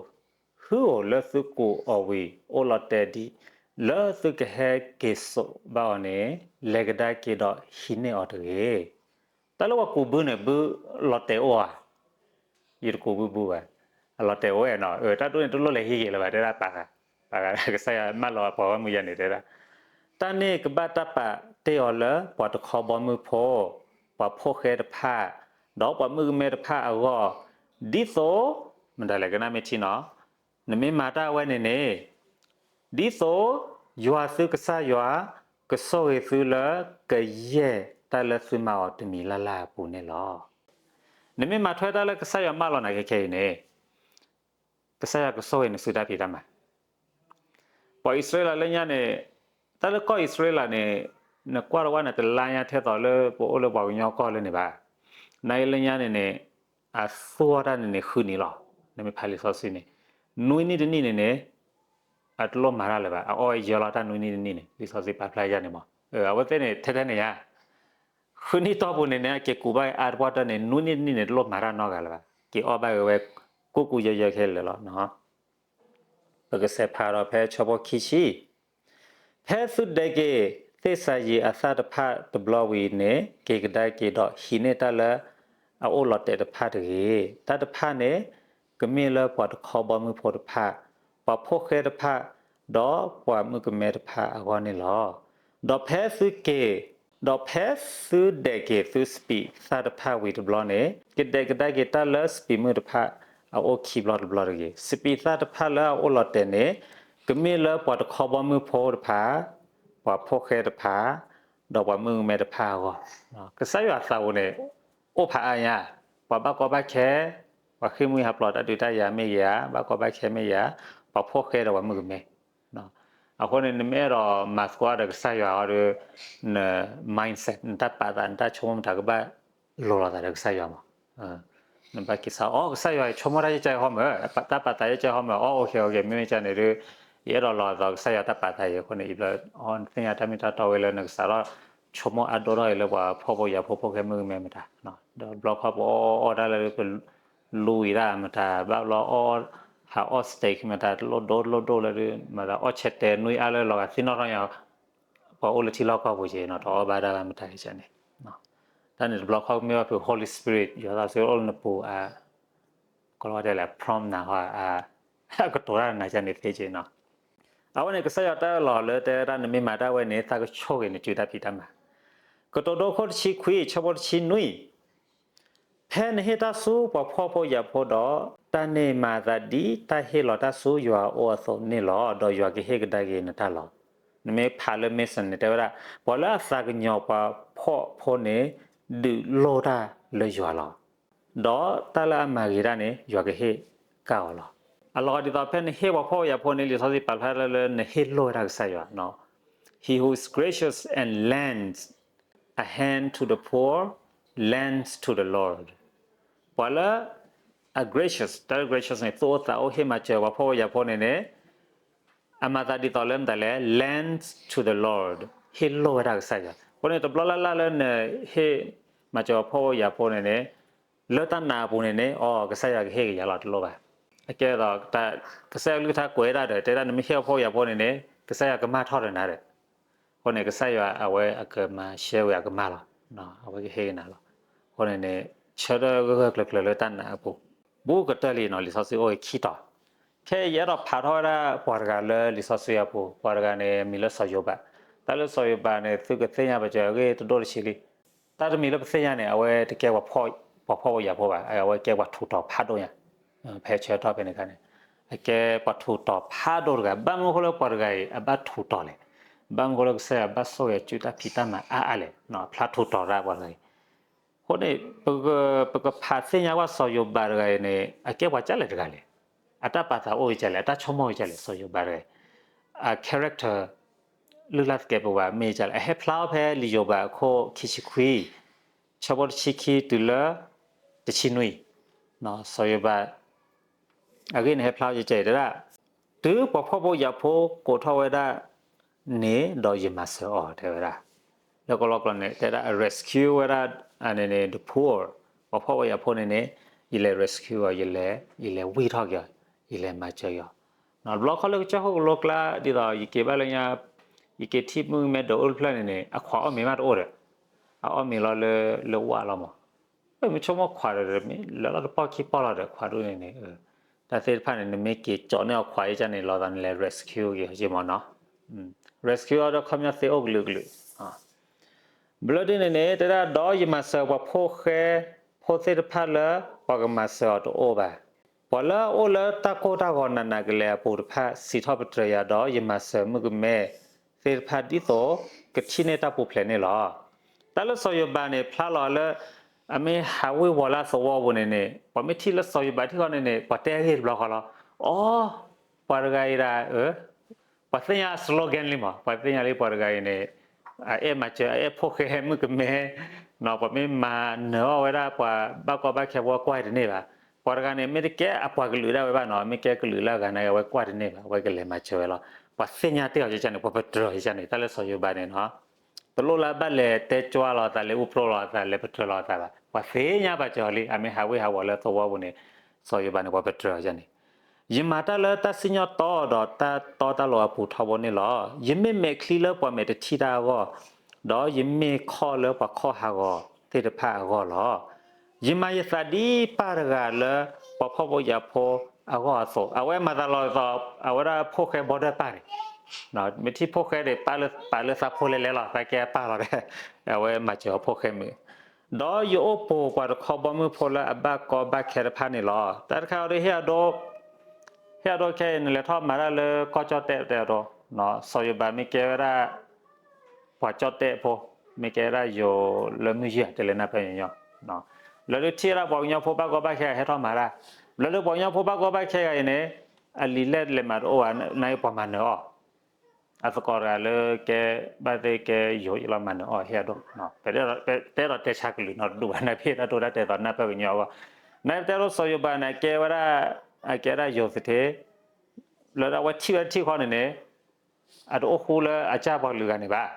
ဟုဧိၤလၢသုကူးအီၤဝံၤ အိၣ်လီၤတဲာ်ဒ်လၢသုကဟဲက့ၤစိာ်ဘၣ်အီၤန့ၣ်, လဲၤကဒါက့ၤဒီးဟံးန့ၢ်အီၤတဂ့ၤ. တၢ်လၢပှၤကူးဘုန့ၣ် ဘုလီၤတဲာ်အိၣ်ဧါ ယတကူးဘုဘုဘၣ်, အလီၤတဲာ်အိၣ်ဝဲနီၤ, တၢ်ဒ်န့ၣ်တလိၣ်လဲၤဟံးက့ၤလၢၤဘၣ် တဲဒၣ်ပာ်ဃာ်, ပာ်ဃာ်ကစၢ်ယွၤမၢလီၤပှၤဂီၢ်မုၢ်ယဲန့ၣ်တဲဒၣ်, တၢ်န့ၣ်ကဘၣ်တၢ်ပာ်တ့ၢ်အီၤလၢပှၤတခီဘီမုၢ်ဖိ, ပှၤဖှီၣ်ဃဲတဖၣ်, ဒီးပှၤမုၣ်ကမဲတဖၣ်အဂီၢ်, ဒ်သိး, မတၤလဲၣ်ကနၣ်မ့ၢ်ထံနီၤ, နမ့ၢ်မၤတၢ်အဝဲန့ၣ်န့ၣ် ဒ်သိးယွၤသုကစၢ်ယွၤ ကဆိၣ်ဂ့ၤသုလၢကယဲၢ်တၢ်လၢသုမၤအီၤတမံၤလၢ်လၢ်အပူၤန့ၣ်လီၤ. နမ့ၢ်မၤထွဲတၢ်လၢကစၢ်ယွၤမၢလီၤနၤခဲခဲအံၤန့ၣ်, ကစၢ်ယွၤကဆိၣ်ဂ့ၤနသုတၢ်ဖံးတၢ်မၤ ပှၤအံၣ်စရ့လးလၢညါန့ၣ်, တၢ်လၢကီၢ်အံၣ်စရ့လးန့ၣ်, နကွၢ်တဝဲန့ၣ် တလါညါထဲသိးလၢပအိၣ်လၢပှၤကညီကီၢ်လၢန့ၣ်ဘၣ်. နၤအံၤလၢညါန့ၣ်န့ၣ် အသူၣ်အီၣ်တၢ်န့ၣ်န့ၣ် ဃုနံၤလီၤ. နမ့ၢ်ဖးလံာ်စီဆှံန့ၣ် နွံနံၣ်တနံၣ်န့ၣ်န့ၣ် အတလိၣ်မၤတၢ်လၢၤဘၣ်. အအီၣ်ယၢလီၤတၢ်နွံနံၣ်တနံၣ်န့ၣ် လံာ်စီဆှံပာ်ဖျါယါန့ၣ်မး. အဝဲသ့ၣ်န့ၣ် ထဲထဲန့ၣ်ယါ ဃုနံၣ်တီၢ်ပူၤန့ၣ်န့ၣ် အက့ၤကူးဘၣ်အါတပှၢ်တၢၢ်န့ၣ် နွံနံၣ်တနံၣ်န့ၣ် တလိၣ်မၤတၢ်နီတဂၤလၢၤဘၣ်. က့ၤအီၣ်ဘၣ်က့ၤဝဲ ကူၣ်ကူၣ်ယၢယၢခဲလၢာ်လီၤ. ပကစးဖးဒီးဖဲဆၢဖိခံဆံ ဖဲသုဒဲးက့ၤသ့ၣ်စၤယံးအသၣ်တဖၣ်တဘျီဝံၤန့ၣ် က့ၤကဒါက့ၤဒီးဟံးန့ၢ်တၢ်လၢအအိၣ်လီၤတဲာ်တဖၣ်တဂ့ၤ. တၢ်တဖၣ်န့ၣ် ကမ့ၢ်လၢပှၤတခီဘီမုၢ်ဖိတဖၣ်, ပှၤဖိၣ်ဃဲတဖၣ်, ဒီးပှၤမုၣ်ကမဲတဖၣ်အဂီၢ်န့ၣ်လီၤ. ဒီးဖဲသုက့ၤ ဒီးဖဲသုဒဲးက့ၤသုစပံးသၣ်တဖၣ်ဝံၤတဘျီန့ၣ် ကဒဲးကဒါက့ၤတၢ်လၢစပံးမုၢ်တဖၣ်အအိၣ်ခံဘျီတဘျီတဂ့ၤ. စပံးသၣ်တဖၣ်လၢအအိၣ်လီၤတဲာ်န့ၣ် ကမ့ၢ်လၢပှၤတခီဘီမုၢ်ဖိတဖၣ်, ပှၤဖိၣ်ဃဲတဖၣ်, ဒီးပှၤမုၣ်ကမဲတဖၣ်အဂီၢ်. ကစၢ်ယွၤသးပူၤန့ၣ် အိၣ်ဖးအါညါ, ပှၤဘၣ်ကီဘၣ်ခဲ, ပှၤဃ့ၢ်မှံဟးဖျိးတၢ်ဒုးတၢ်ယၤမ့ၢ်ဂ့ၤဧါ, ဘၣ်ကီဘၣ်ခဲမ့ၢ်ဂ့ၤဧါ, ပှၤဖိၣ်ဃဲဒီးပှၤမုၣ်ကမဲ အဃိန့ၣ် နမ့ၢ်အဲၣ်ဒိးမၤသကိးဒီးကစၢ်ယွၤအီၤဒီး န mindset နတၢ်ပာ်သး နတၢ်ဆိကမိၣ်မတၤကဘၣ်လိၤလိာ်သးဒီးကစၢ်ယွၤမး. နဘၣ်က့ၤစး အိ ကစၢ်ယွၤအံၤ ဆိကမိၣ်တၢ်ယဲၢ်ကၢဟီမး, တၢ်ပာ်သးယဲၢ်ကၢဟီမး, အိ okay okay မ့မ့ၢ်ကန့ၣ်ဒီး ယအဲၣ်ဒိးလီၤသးကစၢ်ယွၤတၢ်ပာ်သးအံၤအဃိန့ၣ် အံၤဘျီ နသ့ၣ်ညါတၢ်မ့ၢ်တၢ်တီဝဲလၢနကစးထီၣ် ဆိကမိၣ်အါဒိၣ်ထီၣ်အံၤလၢပှၤဖှီၣ်ဖိယာ်ဖိဖိၣ်ဃဲမုၣ်ကမဲမတၤ, ဒီးဘျီခီပအီၣ်အီၣ်တၢ်လၢပ လူဝံၤတၢ်မတၤ, ဘၣ်ဘျီအီၣ် ဟးအီၣ် steak မတၤ, တလိၣ်ဒိၣ်တလိၣ်ဒိၣ်လၢဒုး မတၤအီၣ်ဆဲးတဲာ်နွံအါလၢလီၤဂာ်သ့ၣ်နီၣ်ထီၣ်ညါ, ပှၤအိၣ်လၢထံလီၢ်ကီၢ်ပူၤက့ၤနီၤ တအီၣ်ဘၣ်ဒၣ်ဘၣ်မတၤကန့ၣ်, တၢ်န့ၣ်တဘျီခီမ့ၢ်ဘၣ်ဖုး Holy Spirit ယွၤသးစူၤအိၣ်လၢနပူၤအ ကလီတဲလဲၣ် prompt နၤဟီ အကတိၤတၢ်နၤကန့ၣ်သ့က့ၤနီၤ. အဝဲန့ၣ် ကစၢ်ယွၤတၢ်အၢၣ်လီၤလၢတဲဝဲဒၣ် နမ့ၢ်မၤတၢ်ဝဲန့ၣ် သးကဆိၣ်ဂ့ၤနစုတၢ်ဖံးတၢ်မၤ. ကတိၤဒိခိၣ်တဆံခွံ ဆၢဖိတဆံနွံ, ဖဲနဟ့ၣ်တၢ်ဆူပှၤဖှီၣ်ဖိယာ်ဖိဒီး တၢ်န့ၣ်မၤသးဒ်တၢ်ဟ့ၣ်လီၤတၢ်ဆူယွၤအအိၣ်အသိးန့ၣ်လီၤ. ဒီးယွၤကဟ့ၣ်ကဒါက့ၤနတၢ်လီၤ. နမ့ၢ်ဖးလၢ Mason န့ၣ် တဲဝဲဒၣ် ပှၤလၢအသးကညီၤပှၤဖှီၣ်ဖိန့ၣ် ဒုးလိၢ်တၢ်လၢယွၤလီၤ. ဒီးတၢ်လၢအမၤဂ့ၤတၢ်န့ၣ် ယွၤကဟ့ၣ်ကၣ်အီၤလီၤ. အလီၢ်ဒ်သိးဖဲနဟ့ၣ်ပှၤဖှီၣ်ဖိယာ်ဖိန့ၣ် လံာ်စီဆှံပာ်ဖျါလၢနဟ့ၣ်လိၢ်ဝဲဒၣ်ကစၢ်ယွၤနီၤ. He who is gracious and lends a hand to the poor lends to the Lord. ပှၤလၢအ gracious, တၢ်လၢ gracious န့ၣ် သူၣ်အိၣ်သးအိၣ် ဟ့ၣ်မၤစၢၤပှၤဖှီၣ်ဖိယာ်ဖိန့ၣ်န့ၣ် အမၤသးဒ်သိးလၢမတၤလဲၣ် lends to the Lord, ဟ့ၣ်လိၢ်ဝဲဒၣ်ကစၢ်ယွၤ. အဃိန့ၣ် တဘျီလၢ်လၢ်လၢနဟ့ၣ်မၤစၢၤပှၤဖှီၣ်ဖိယာ်ဖိန့ၣ်န့ၣ် လၢတၢ်နာ်အပူၤန့ၣ်န့ၣ် အိ ကစၢ်ယွၤကဟ့ၣ်က့ၤယၤလီၤတလိၣ်ဘၣ်. အကဲသိး ကစၢ်ယွၤကလုၢ်ကထါကွဲးဒၣ်ဒီး တဲဒၣ်နမ့ၢ်ဟ့ၣ်ပှၤဖှီၣ်ဖိယာ်ဖိန့ၣ်န့ၣ် ကစၢ်ယွၤကမၢ်ထီၣ်ဒီးနၤဒီး အဃိန့ၣ် ကစၢ်ယွၤအဝဲအကမၤရှဲဝဲအကမၢ်လီၤ. အဝဲကဟ့ၣ်က့ၤနၤလီၤ. အဃိန့ၣ်န့ၣ် ဆၢထၢၣ်ဂၢၢ်ဂၢၢ်ကျၢၤကျၢၤလၢတၢ်နာ်အပူၤ, ဘူးကတၢၢ်လံနီၤ လံာ်စီဆှံအိၣ်ဝဲခံတီၤ. ခဲအံၤယအဲၣ်ဒိးဖးထီၣ်ဝဲဒၣ်ပှၤတဂၤလၢလံာ်စီဆှံအပူၤ, ပှၤတဂၤန့ၣ် မံၤလၢစီၤယိၤဘး. တၢ်လၢစီၤယိၤဘးန့ၣ် သုကသ့ၣ်ညါပှၤစၢၤအဂ့ၢ်တဒိၣ်တဆံးလံ. တၢ်တမံၤလၢပသ့ၣ်ညါန့ၣ် အဝဲတကဲပှၤဖှီၣ်ဖိယာ်ဖိဘၣ်, အဝဲကဲပှၤထူးတီၤဖးဒိၣ်ညါ ဖဲဆၢကတီၢ်ဖဲန့ၣ်အခါန့ၣ် အကဲပှၤထူးတီၤဖးဒိၣ်တဂၤ, ဘၣ်မနုၤအဃိလၢပှၤတဂၤအံၤ အဘၣ်ထူးတီၤလဲၣ်. ဘၣ်မနုၤအဃိလၢကစၢ်ယွၤဘၣ်ဆိၣ်ဂ့ၤအစုတၢ်ဖံးတၢ်မၤအါအါလဲၣ်, ဖျါထူးတီၤတၢ်ပှၤတဂၤအံၤ. အဃိန့ၣ် ပကဖးသ့ၣ်ညါဘၣ်စီၤယိၤဘးတဂၤအံၤန့ၣ် အကဲပှၤကၢ်လဲၣ်တဂၤလဲၣ်. အတၢ်ပာ်သးအိၣ်ကၢ်လဲၣ်, အတၢ်ဆိကမိၣ်ကၢ်လဲၣ်, စီၤယိၤဘးတဂၤအံၤ အ character လုၢ်လၢ်သကဲးပဝးမ့ၢ်ကၢ်လဲၣ်. အဟဲဖျါအီၤဖဲလံာ်ယိၤဘးအခိၣ်ခံဆံခွံ ဆၢဖိတဆံခံတုၤလၢ တဆံနွံ, စီၤယိၤဘး အဂ့ၢ်န့ၣ်ဟဲဖျါအီၤကဲကဲအံၤတဲဒၣ်, တုၤပှၤဖှီၣ်ဖိယာ်ဖိကိးထီၣ်ဝဲဒၣ်န့ၣ် ဒီးယမၤစၢၤအီၤ တဲဝဲဒၣ်. လၢကလီကလီန့ၣ် တဲဒၣ် rescue ဝဲဒၣ်န့ၣ်န့ၣ် the poor, ပှၤဖှီၣ်ဖိယာ်ဖိန့ၣ်န့ၣ် ယလဲၤ rescue အီၤ, ယလဲၤ ယလဲၤဝံၢ်ထီၣ်က့ၤအီၤ, ယလဲၤမၤစၢၤက့ၤအီၤ. တဘျီခီလၢကစၢၢ်ခိၣ်ကလိကျါ ဒ်သိးယက့ၤဘၣ်လၢညါ ယက့ၤထံၣ်မုၣ်ကမဲဒိးအိၣ်တဖျၢၣ်န့ၣ်န့ၣ် အခွးအီၣ်မ့ၤမးတအိၣ်ဒီး အအီၣ်မ့ၤလီၤလၢ လၢဝၣ်လီၤမး. မ့ၢ်ဆိကမိၣ်ခွးဒီး မ့ၢ်လၢလီၤတပီၢ်ခံပီၢ်လီၤဒီး ခွးဒိၣ်န့ၣ်န့ၣ် တၢ်သ့ၣ်တဖၣ်န့ၣ် နမ့ၢ်က့ၤကၠီးန့ၢ်အခွးအံၤကန့ၣ် လီၤသးနလဲၤ rescue က့ၤအီၤက့မးနီၤ. rescue အီၤဒီးခီပညီသ့အိၣ်ကလုာ်ကလုာ် ဘျီဒ်န့ၣ်န့ၣ် တဲဒၣ်ဒီးယမၤစၢၤပှၤဖိၣ်ဃဲဖိသ့ၣ်တဖၣ်လၢ ပှၤကမၤစၢၤအီၤတအိၣ်ဘၣ်. ပှၤလၢအအိၣ်လၢတၢ်ကိၢ်တၢ်ဂီၤနးနးကလဲာ်အပူၤတဖၣ် စံးထီၣ်ပတြၢၤယၤဒီး ယမၤစၢၤမုၣ်ကမဲသ့ၣ်တဖၣ်ဒ်သိး ကထံၣ်န့ၢ်တၢ်ပူၤဖျဲးန့ၣ်လီၤ. တၢ်လၢစီၤယိၤဘးန့ၣ် ဖျါလီၤလၢ အမ့ၢ်ဟးဝ့ၤဝီၤလၢအသဝီပူၤန့ၣ်န့ၣ် ပှၤမ့ၢ်ထံၣ်လၢစီၤယိၤဘးထံၣ်ဃီန့ၣ်န့ၣ် ပှၤတဲအဂ့ၢ်တဘျီဃီလီၤ. အိ ပှၤတဂၤအံၤဒၣ် ပှၤသ့ၣ်ညါအ slogan လံမး, ပှၤသ့ၣ်ညါလံပှၤတဂၤအံၤန့ၣ် အအဲၣ်မၤစၢၤ အအဲၣ်ဖိၣ်ဃဲမုၣ်ကမဲ, ပှၤမ့ၢ်မၤနၢၤအီၣ်ဝဲဒၣ်ပှၤဘၣ်ကီဘၣ်ခဲဖိ ကွၢ်တန့ၢ်ဘၣ်. ပှၤတဂၤန့ၣ် မ့ၢ်တကဲအပှၤကလုာ်ဒၣ်ဝဲဘၣ်နီၤ, မ့ၢ်ကဲကလုာ်လၢအဂၤန့ၣ် အဝဲကွၢ်တန့ၢ်ဘၣ်, အဝဲကလဲၤမၤစၢၤဝဲလီၤ. ပှၤသ့ၣ်ညါတ့ၢ်အီၤကန့ၣ်, ပှၤပတြၢၤအီၤကန့ၣ်, တၢ်လၢစီၤယိၤဘးန့ၣ်နီၤ တလိၣ်လၢအဘၣ်လဲၤတဲကွၢ်လီၤအသး, လဲၤအိၣ်ဖျိလီၤအသး, လဲၤပတြၢၤလီၤအသးဘၣ်. ပှၤသ့ၣ်ညါပာ်စၢၤအီၤလံ, အမ့ၢ်ဟးဝ့ၢ်ဟးဝီၤလၢသဝီပူၤန့ၣ်, စီၤယိၤဘးန့ၣ် ပှၤပတြၢၤအီၤန့ၣ်, ယမၤတၢ်လၢတၢ်စံၣ်ညီၣ်တီဒီးတၢ်တီတၢ်လိၤအပူၤထီဘိန့ၣ်လီၤ. ယမ့ၢ်မဲာ်ချံလၢပှၤမဲာ်တထံၣ်တၢ်အဂီၢ်, ဒီးယမ့ၢ်ခီၣ်လၢပှၤခီၣ်ဟးဂီၤသ့ၣ်တဖၣ်အဂီၢ်လီၤ. ယမၤယသးဒ်ပၢ်တဂၤလၢပှၤဖှီၣ်ဖိယာ်ဖိအဂီၢ်အသိး, အဝဲမၤသးလီၤသိး အဝဲဒၣ်ဖိၣ်ဃဲဘီဒၢပၢ်န့ၣ်, မ့ၢ်ထံၣ်ဖိၣ်ဃဲဒီး ပာ်လၢသးဖိလဲၤလဲၤလီၤ, သးကဲအပၢ်လီၤဒီး အဝဲမၤစၢၤအဖိၣ်ဃဲမုၣ် ဒီးယအိၣ်ပိာ်ပှၤတခီဘီမုၢ်ဖိလၢအဘၣ်ကီဘၣ်ခဲတဖၣ်န့ၣ်လီၤ. တၢ်တခါအံၤဒီး ဟ့ၣ်အဒိ, ဟ့ၣ်အဒိခဲအံၤ နလဲၤထီၣ်မၤတၢ်လၢကီၢ်ကၠီၣ်တဲၣ်တဲအဒိ, စီၤယိၤဘးမ့ၢ်ကဲဝဲဒၣ် ပှၤကၠီၣ်တဲၣ်ဖိ, မ့ၢ်ကဲဝဲဒၣ်ယိၤလၢမုၢ်ယုၢ် တဲလဲၤနၢ်ပၢၢ်ညီညီ, လၢဒုးထံၣ်ဝဲဒၣ်ပှၤကညီဖိဘၣ်ကီဘၣ်ခဲဂၤဟဲထီၣ်မၤတၢ်, လၢဒုးပှၤကညီဖိဘၣ်ကီဘၣ်ခဲဂၤအံၤန့ၣ် အလံာ်လဲၢ်လဲၤမၤတအိၣ်ဘၣ်, နာ်က့ပှၤမၤနၢၤအီၤ အသကိးတဂၤလၢကဲ ဘၣ်သ့ၣ်ကဲယိၤအံၤလီၤ မၤနၢၤအီၤ ဟ့ၣ်အဒိ, ပတဲဒီးတဲဆါကလုာ်နီတဒူၣ်ဘၣ်, နာ်က့တၢ်ဒိတၢ်တဲာ်သိးနၢ်ပၢၢ်ကညီအဂီၢ်, နာ်က့ပတဲဒိစီၤယိၤဘးန့ၣ် ကဲဝဲဒၣ်, အကဲဒၣ်ယိၤသထ့, လၢဒၣ်အဝဲထံၣ်ဝဲဒၣ်ထံၣ်ဃီန့ၣ်န့ၣ်, အတအိၣ်ဃူလၢအကၢ်ပှၤကလုာ်ဂၤန့ၣ်ဘၣ်,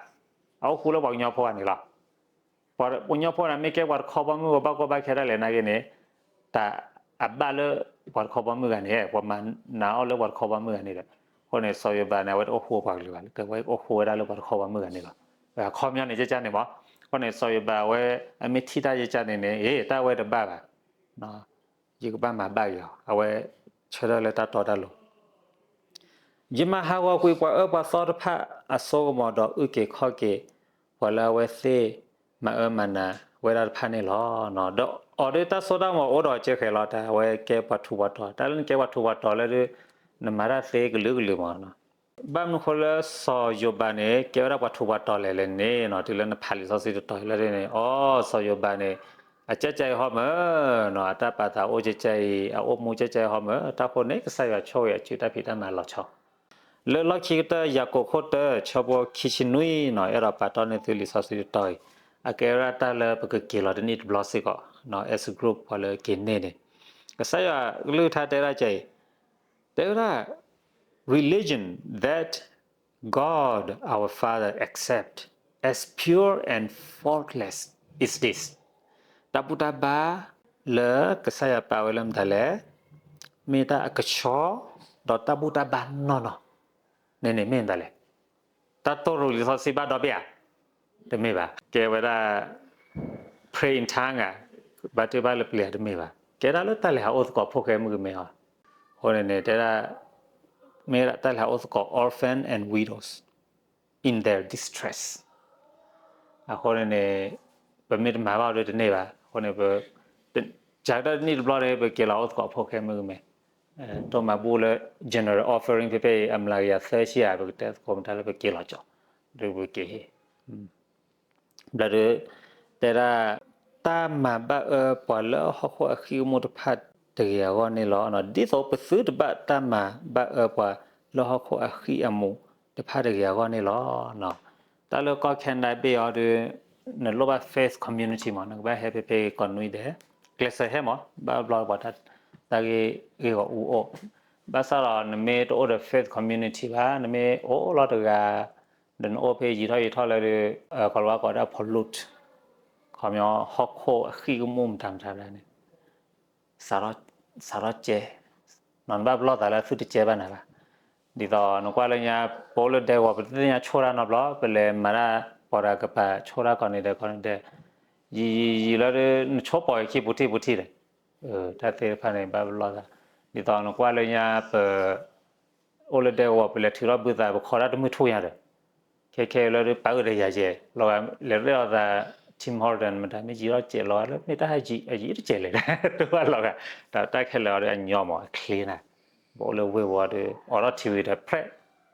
အအိၣ်ဃူလၢပှၤကညီဖိဂၤန့ၣ်လီၤ. ပှၤကညီဖိန့ၣ် မ့ၢ်ကဲပှၤတခီဘီမုၢ်ဘၣ်ကီဘၣ်ခဲဒၣ်လဲာ်နာ်က့န့ၣ်, တၢ်အဘၣ်လၢပှၤတခီဘီမုၢ်ဂၤန့ၣ်, ပှၤမၤနၢၤအီၤလၢပှၤတခီဘီမုၢ်ဂၤန့ၣ်ဒီး, အဃိန့ၣ် စီၤယိၤဘးန့ၣ် အဝဲတအိၣ်ဃူပှၤကလုာ်ဘၣ်, အဝဲအိၣ်ဃူဝဲဒၣ်လၢပှၤတခီဘီမုၢ်ဂၤန့ၣ်လီၤ. အခီပညီန့ၣ် ကကန့ၣ်မး, အဃိန့ၣ် စီၤယိၤဘးအဝဲ အမ့ၢ်ထံၣ်တၢ်ကကန့ၣ်န့ၣ်, အ့ တၢ်ဝဲတဘၣ်ဘၣ်, ယကဘၣ်မၤဘၣ်က့ၤအီၤ, အဝဲဆၢထၢၣ်လၢတၢ်တီတၢ်လိၤ ယမၤဟးဂီၤကွံာ်ပှၤအၢပှၤသီတဖၣ်အစိကမီၤဒီးအုၣ်က့ၤခီၣ်က့ၤ ပှၤလၢအဝဲသ့ၣ်မၤအၢမၤနးဝဲဒၣ်တဖၣ်န့ၣ်လီၤ. ဒီးအီၤဒုးတၢ်စိတၢ်ကမီၤအိၣ်ဒီးကဲဃဲၤလီၤ, တၢ်အဝဲကဲပှၤထူးပှၤတီၤ, တၢ်လၢနကဲပှၤထူးပှၤတီၤလၢဒုး နမၤတၢ်သ့ကလုာ်ကလုာ်မး. ဘၣ်မနုၤဃိလၢစီၤယိၤဘးန့ၣ် ကဲဝဲဒၣ်ပှၤထူးပှၤတီၤလဲၣ်လဲၣ်န့ၣ်, တုၤလၢနဖးလံာ်စီဆှံတတီၤလၢန့ၣ်, အိ စီၤယိၤဘးန့ၣ် အကဲကဲအံၤဟီမၢ်နီၤ, အတၢ်ပာ်သးအိၣ်ကဲကဲအံၤ, အအိၣ်မူကဲကဲအံၤဟီမၢ်, တၢ်ဃိန့ၣ် ကစၢ်ယွၤဆိၣ်ဂ့ၤအစုတၢ်ဖံးတၢ်မၤလီၤဆီ လၢလီၢ်ခံကတၢၢ် ယၤကိာ်ခိၣ်တၢ ဆၢဖိခံဆံနွံနီၤ, အဲၣ်ဒိးပာ်တီၢ်န့ၢ်သုလံာ်စီဆှံတတီၤအံၤ, အကဲဝဲဒၣ်တၢ်လၢပကက့ၤလီၤတနံၣ်တဘျီစ့ၢ်ကီး, as a group ပှၤလၢက့ၤန့ၢ်န့ၣ်, ကစၢ်ယွၤကလုၢ်ကထါတဲဒၣ်ကဲအံၤ, တဲဝဲဒၣ် religion that God our Father accept as pure and faultless is this, တၢ်ဘူၣ်တၢ်ဘါလၢကစၢ်ယွၤပာ်ဝဲလၢမတၤလဲၣ်, မ့ၢ်တၢ်အကဆှီ, ဒီးတၢ်ဘူၣ်တၢ်ဘါနီၢ်နီၢ်, န့ၣ်န့ၣ်မ့ၢ်မတၤလဲၣ်. တၢ်တိၢ်ရိၤလံာ်စီဆှံဘၣ်ဒီဘ့ၣ်ဧါ, တမ့ၢ်ဘၣ်. ကဲဝဲဒၣ် pray in tongue ဧါ, ဘါထုကဖၣ်လၢပျ့ၤဧါ, တမ့ၢ်ဘၣ်. ကဲဒၣ်လၢတၢ်လဲၤဟးအိၣ်သကိးဖိၣ်ဃဲမုၣ်ကမဲဧါ. အဃိန့ၣ်န့ၣ် တဲဒၣ် မ့ၢ်ဝဲဒၣ်တၢ်လဲၤဟးအိၣ်သကိး orphan and widows in their distress. အဃိန့ၣ်န့ၣ် ပမ့ၢ်တမၤဘၣ်ဒီးတန့ၢ်ဘၣ်. အဃိန့ၣ် ကးတၢ်တနံၣ်တဘျီန့ၣ် ပက့ၤလီၤအိၣ်သကိးဖိၣ်ဃဲမုၣ်ကမဲ, တိၢ်မၤဘူၣ်လၢ general offering ဖဲဖဲအံၤ အမျးကယၤသၢဆံဧါ, ပကတဲသကိးမတၤလၢပက့ၤလီၤကၠီ, ဒီးပက့ၤ ဘျီဒီး တဲဒၣ် တၢ်မၤဘၣ်အၢပှၤလၢဟီၣ်ခိၣ်အဃံအမူးတဖၣ်တဂ့ၤအဂီၢ်န့ၣ်လီၤ. ဒ်သိးပသုတဘၣ်တၢ်မၤဘၣ်အၢပှၤလၢဟီၣ်ခိၣ်အဃံအမူးတဖၣ်တဂ့ၤအဂီၢ်န့ၣ်လီၤ. တၢ်လၢကီၢ် Canada ဘ့ၣ်အီၤဒီး နလိၣ်ဘၣ် faith community မး, နကဘၣ်ဟဲဖဲဖဲကိးနွံဒဲး, ကျဲးစၢးဟဲမး, ဘၣ်ဘျီပှၤတၢ်ဂ့ၢ်ဂ့ၢ်ဂီၢ်အူအိၣ်, ဘၣ်ဆၣ်ဒီးနမ့ၢ်တအိၣ်ဒီး faith community ဘၣ်, နမ့ၢ်အိၣ်လီၤတဂၤ ဒီးနအိၣ်ဖဲယံာ်ထီၣ်ယံာ်ထီၣ်လၢဒုး ကီၤလၤဝါကိးဒၣ် pollute, ခီပညီဟီၣ်ခိၣ်အဃံအမူးမတၤမတၤဘၣ်န့ၣ် စးထီၣ်ကဲ, နဘၣ်ပလီၢ်သးလၢသုတကဲဘၣ်နၤဘၣ်. ဒ်သိးနကွၢ်လၢညါ ပအိၣ်လၢဒဲကဝီၤ ပတသ့ၣ်ညါဆိၣ်တၢ်နီတဘျီ, ပလဲၤမၤတၢ်ပှၤတဂၤကပၤဆိၣ်တၢ်ကိးနံၤဒဲးကိးနံၤဒဲး, ယံာ်ယံာ်ယံာ်လၢဒုး နဆိၣ်ပိာ်ယခံပူၤထံၣ်ပူၤထံၣ်ဒီး, တၢ်သ့ၣ်တဖၣ်န့ၣ် ဘၣ်ပလီၢ်သး, ဒ်သိးနကွၢ်လၢညါပ အိၣ်လၢဒဲကဝီၤ ပလဲၤထုးထီၣ်ဘုသး ပခိးတၢ်တမုၢ်ထူၣ်ညါဒီး, ခဲခဲလၢဒုးပာ်အုၣ်ဒီးယၤယဲၢ်, လီၤဂာ်လဲၤရဲၣ်အီၤသး Tim Horton မတၤမ့ၢ်ယံာ်ထီၣ်စဲးလီၤဂာ်လၢမ့ၢ်တၢ်ဟဲယံာ် အယံာ်တစဲးလဲၣ်, တဘၣ်လီၤဂာ်, တၢ်ခဲလၢာ်အီၤဒီးအညီမး အချ့နၤ, ပအိၣ်လၢဝ့ၢ်ဝီၤဒီး အိးထီၣ် ထံဝံၤ ဒီးဖြတ်,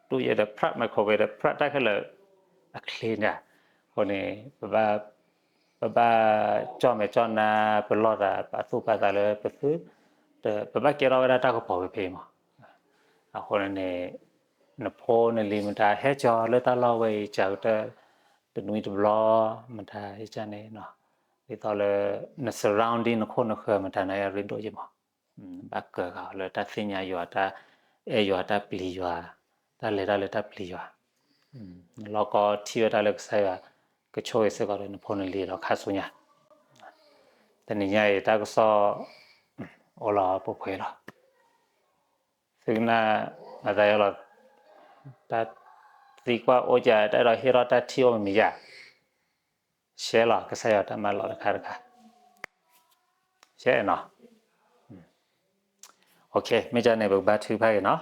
တူၢ်ယဲၢ်ဒီးဖြတ်, microwave ဒီးဖြတ်, တၢ်ခဲလၢာ်အချ့နၤ, အဃိန့ၣ် ပဘၣ် ပဘၣ်ကၠီၣ်မဲာ်ကၠီၣ်နါ ပလီၢ်သး ပာ်သူၣ်ပာ်သးလၢပသု, ပဘၣ်ကဲထီၣ်ဝဲဒၣ်တၢ်ကပီၤဖဲဖဲအံၤမး. အဃိန့ၣ်န့ၣ် နဖိနလံၤမတၤဟဲကၠီၤလၢတၢ်လီၢ်ဝဲအံၤ ကၢ်ကတၢၢ် တနွံတဘျီ မတၤဟ့ၣ်ကန့ၣ်နီၤ, ဒ်သိးလၢ န surrounding နခိၣ်နဃၢၤမတၤနၤအရ့ဒိၣ်ယဲၢ်မး, ဘၣ်ကၢၤဃာ်အီၤလၢတၢ်သ့ၣ်ညါယွၤ တၢ်အဲၣ်ယွၤ တၢ်ပျံၤယွၤ, တၢ်လဲၤတၢ်လၢတၢ်ပျံၤယွၤ, နလီၢ်ကီထံၣ်ဝဲတၢ်လၢကစၢ်ယွၤ ကဆိၣ်ဂ့ၤစ့ၢ်ကီးဒီးနဖိနလံၤဒီးခါဆူညါ, တနံၤညါအံၤတၢ်ကစီၣ် အိၣ်လီၤပှဲၤပှဲၤလီၤ. သုကနၣ် မၤသးယလီၤ တၢ်သံကွၢ်အိၣ်က တၢ်အဲၣ်ဒိးဟ့ၣ်ထီၣ်တၢ်ထံၣ်အိၣ်မ့ၢ်မ့ၢ်ယၤ, ရှဲလီၤ ကစၢ်ယွၤတၢ်မၤလီၤတခါတခါ, ရှဲနီၤ, မ့ၢ်ကန့ၣ် ပကဘါထုကဖၣ်က့ၤနီၤ.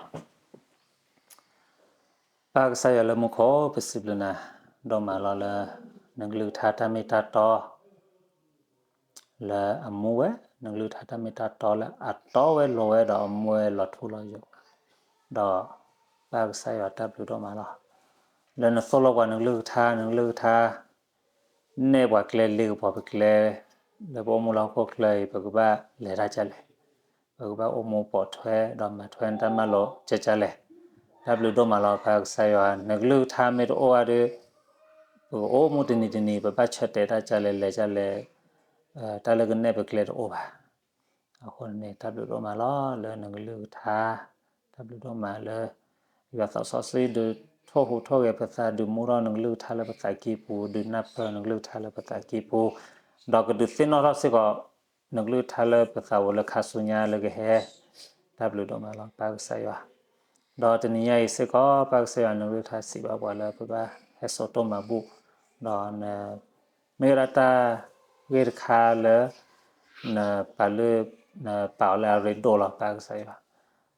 ပၢ်ကစၢ်ယွၤလၢမူခိၣ် ပစံးဘျုးနၤ ဒိၣ်မးလီၤလၢ နကလုၢ်ကထါတၢ်မ့ၢ်တၢ်တီ လၢအမူဝဲ, နကလုၢ်ကထါတၢ်မ့ၢ်တၢ်တီလၢအတီဝဲလိၤဝဲဒီးအမူဝဲလီၤထူလီၤယိာ်, ဒီးပၢ်ကစၢ်ယွၤတၢ်ဘျုးဒိၣ်မးလီၤ. လၢနသိၣ်လိပှၤနကလုၢ်ကထါ, နကလုၢ်ကထါ နဲၣ်ပှၤကျဲလ့ကပီၤပကျဲ, လၢပအိၣ်မူလၢဟီၣ်ခိၣ်ချၢအံၤ ပကဘၣ်လဲၤတၢ်ကလဲၣ်, ပကဘၣ်အိၣ်မူပိာ်ထွဲ ဒီးမၤထွဲနတၢ်မၤလိာ်ကကလဲၣ်. တၢ်ဘျုးဒိၣ်မးလီၤ ပၢ်ကစၢ်ယွၤ, နကလုၢ်ကထါမ့ၢ်တအိၣ်ဘၣ်ဒီး ပကအိၣ်မူတနံၤတနံၤ ပဘၣ်ဆၢတဲာ်တၢ်ကလဲၣ် လဲၤကလဲၣ်, တၢ်လၢကနဲၣ်ပကျဲတအိၣ်ဘၣ်. အဃိန့ၣ် တၢ်ဘျုးဒိၣ်မးလီၤလၢနကလုၢ်ကထါ, တၢ်ဘျုးဒိၣ်မးလၢ ယွၤသးစီဆှံဒုးထိၣ်ဟူးထိၣ်ဂဲၤပသး ဒုးမူထီၣ်နကလုၢ်ကထါလၢပသးကံၢ်ပူၤ, ဒုးနၢ်ပၢၢ်နကလုၢ်ကထါလၢပသးကံၢ်ပူၤ, ဒီးကဒုးသ့ၣ်နီၣ်ထီၣ်စ့ၢ်ကီး နကလုၢ်ကထါလၢပသးအိၣ်လၢခါဆူညါလၢကဟဲ, တၢ်ဘျုးဒိၣ်မးလီၤ ပၢ်ကစၢ်ယွၤ. ဒီးတနံၤညါအံၤစ့ၢ်ကီး ပၢ်ကစၢ်ယွၤ နကလုၢ်ကထါစံးဘၣ်ပှၤလၢပဘၣ်ဟဲစိာ်တိၢ်မၤဘူၣ်, ဒီး မ့ၢ်ဝဲဒၣ်တၢ်ဂ့ၢ်တခါလၢ နပာ်လၢ နပာ်အီၤလၢအရ့ဒိၣ်လီၤ ပၢ်ကစၢ်ယွၤ.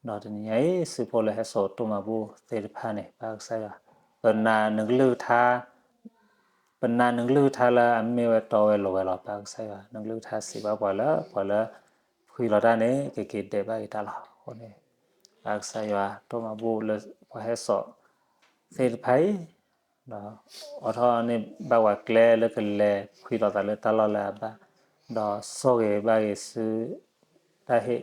ဒီးတနံၤညါအံၤ စုဖိလၢဟဲစိာ်တိၢ်မၤဘူၣ်သ့ၣ်တဖၣ်န့ၣ် ပၢ်ကစၢ်ယွၤ, ပနာ်နကလုၢ်ကထါ, ပနာ်နကလုၢ်ကထါလၢအမ့ၢ်ဝဲတီဝဲလိၤဝဲလီၤ ပၢ်ကစၢ်ယွၤ. နကလုၢ်ကထါစံးဘၣ်ပှၤလၢ ပှၤလၢ ဖှံလီၤတၢ်န့ၣ် ကက့ၤဒဲးဘၣ်က့ၤတၢ်လီၤ. အဃိန့ၣ် ပၢ်ကစၢ်ယွၤ တိၢ်မၤဘူၣ်လၢပှၤဟဲစိာ်သ့ၣ်တဖၣ်အံၤ ဒီးအိးထီၣ်န့ၢ်ဘၣ်ပှၤကျဲလၢကလဲၤဖှံလိာ်သးလၢတၢ်လီၢ်လၢအဘၣ်, ဒီးဆိၣ်ဂ့ၤဘၣ်က့ၤဆူ တၢ်ဟ့ၣ်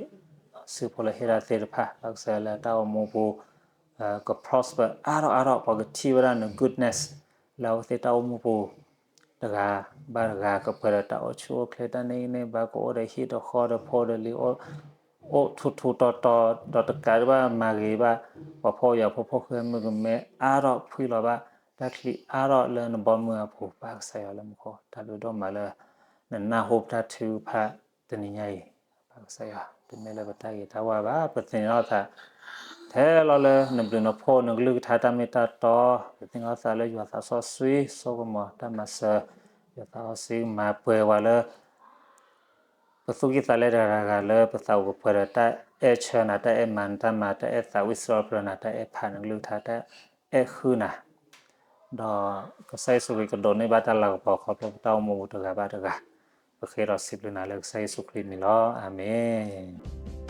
စုဖိလၢဟ့ၣ်တၢ်သ့ၣ်တဖၣ် ပၢ်ကစၢ်ယွၤ လၢတၢ်အိၣ်မူပူၤ က prosper အါထီၣ်အါထီၣ် ပှၤကထံၣ်ဝဲဒၣ်န goodness လၢအဝဲသ့ၣ်တၢ်အိၣ်မူပူၤ တဂၤဘၣ်တဂၤ ကပှဲၤဒီးတၢ်အိၣ်ဆူၣ်အိၣ်ချ့ တၢ်န့ၢ်ဂံၢ်န့ၢ်ဘါ ကအိၣ်ဒီးဟံၣ်ဒီးဃီဒီးဖိဒီးလံၤ အိၣ်ထူထူတီတီ ဒီးတကးဒံးဘၣ်မၤဂ့ၤဘၣ် ပှၤဖှီၣ်ယာ်ဖိ ဖိၣ်ဃဲမုၣ်ကမဲအါထီၣ် ဖှံလီၤဘၣ်တၢ်ချံအါထီၣ်လၢနဘီမုၢ်အပူၤ ပၢ်ကစၢ်ယွၤလၢမူခိၣ် တၢ်ဘျုးဒိၣ်မးလၢ နနၢ်ဟူပတၢ်ထုကဖၣ်တနံၤညါအံၤ ပၢ်ကစၢ်ယွၤ တမ့ၢ်လၢပတၢ်ဂ့ၤတၢ်ဝါဘၣ် ပသ့ၣ်နီၣ်ထီၣ်သး ထဲလီၤလၢနဘျုးနဖှိၣ် နကလုၢ်ကထါတၢ်မ့ၢ်တၢ်တီ ပသ့ၣ်နီၣ်ထီၣ်သးလၢယွၤသးစီဆှံ စိကမီၤတၢ်မၤစၢၤ ယွၤသးစီဆှံမၤပှဲၤဝဲလၢ ပသူၣ်ကံၢ်သးလဲတဂၤဂၤလၢ ပသးအိၣ်ကပှဲၤဒီးတၢ်အဲၣ်ဆၢနၤ တၢ်အဲၣ်မၤနတၢ်မၤ တၢ်အဲၣ်သးဝံၣ်စရီပျၢၤနၤ တၢ်အဲၣ်ဖးနကလုၢ်ကထါ တၢ်အဲၣ်ဃုနၤ ဒီးကစၢ်ယ့ၣ်ၡူးခရံာ်ကဒိးန့ၢ်ဘၣ်တၢ်လၤကပီၤခီဖျိပတၢ်အိၣ်မူပူၤတဂၤဘၣ်တဂၤ ပဃ့ဒီးစံးဘျုးနၤလၢကစၢ်ယ့ၣ်ၡူးခရံာ်မံၤလီၤ. အၤမ့ၣ်.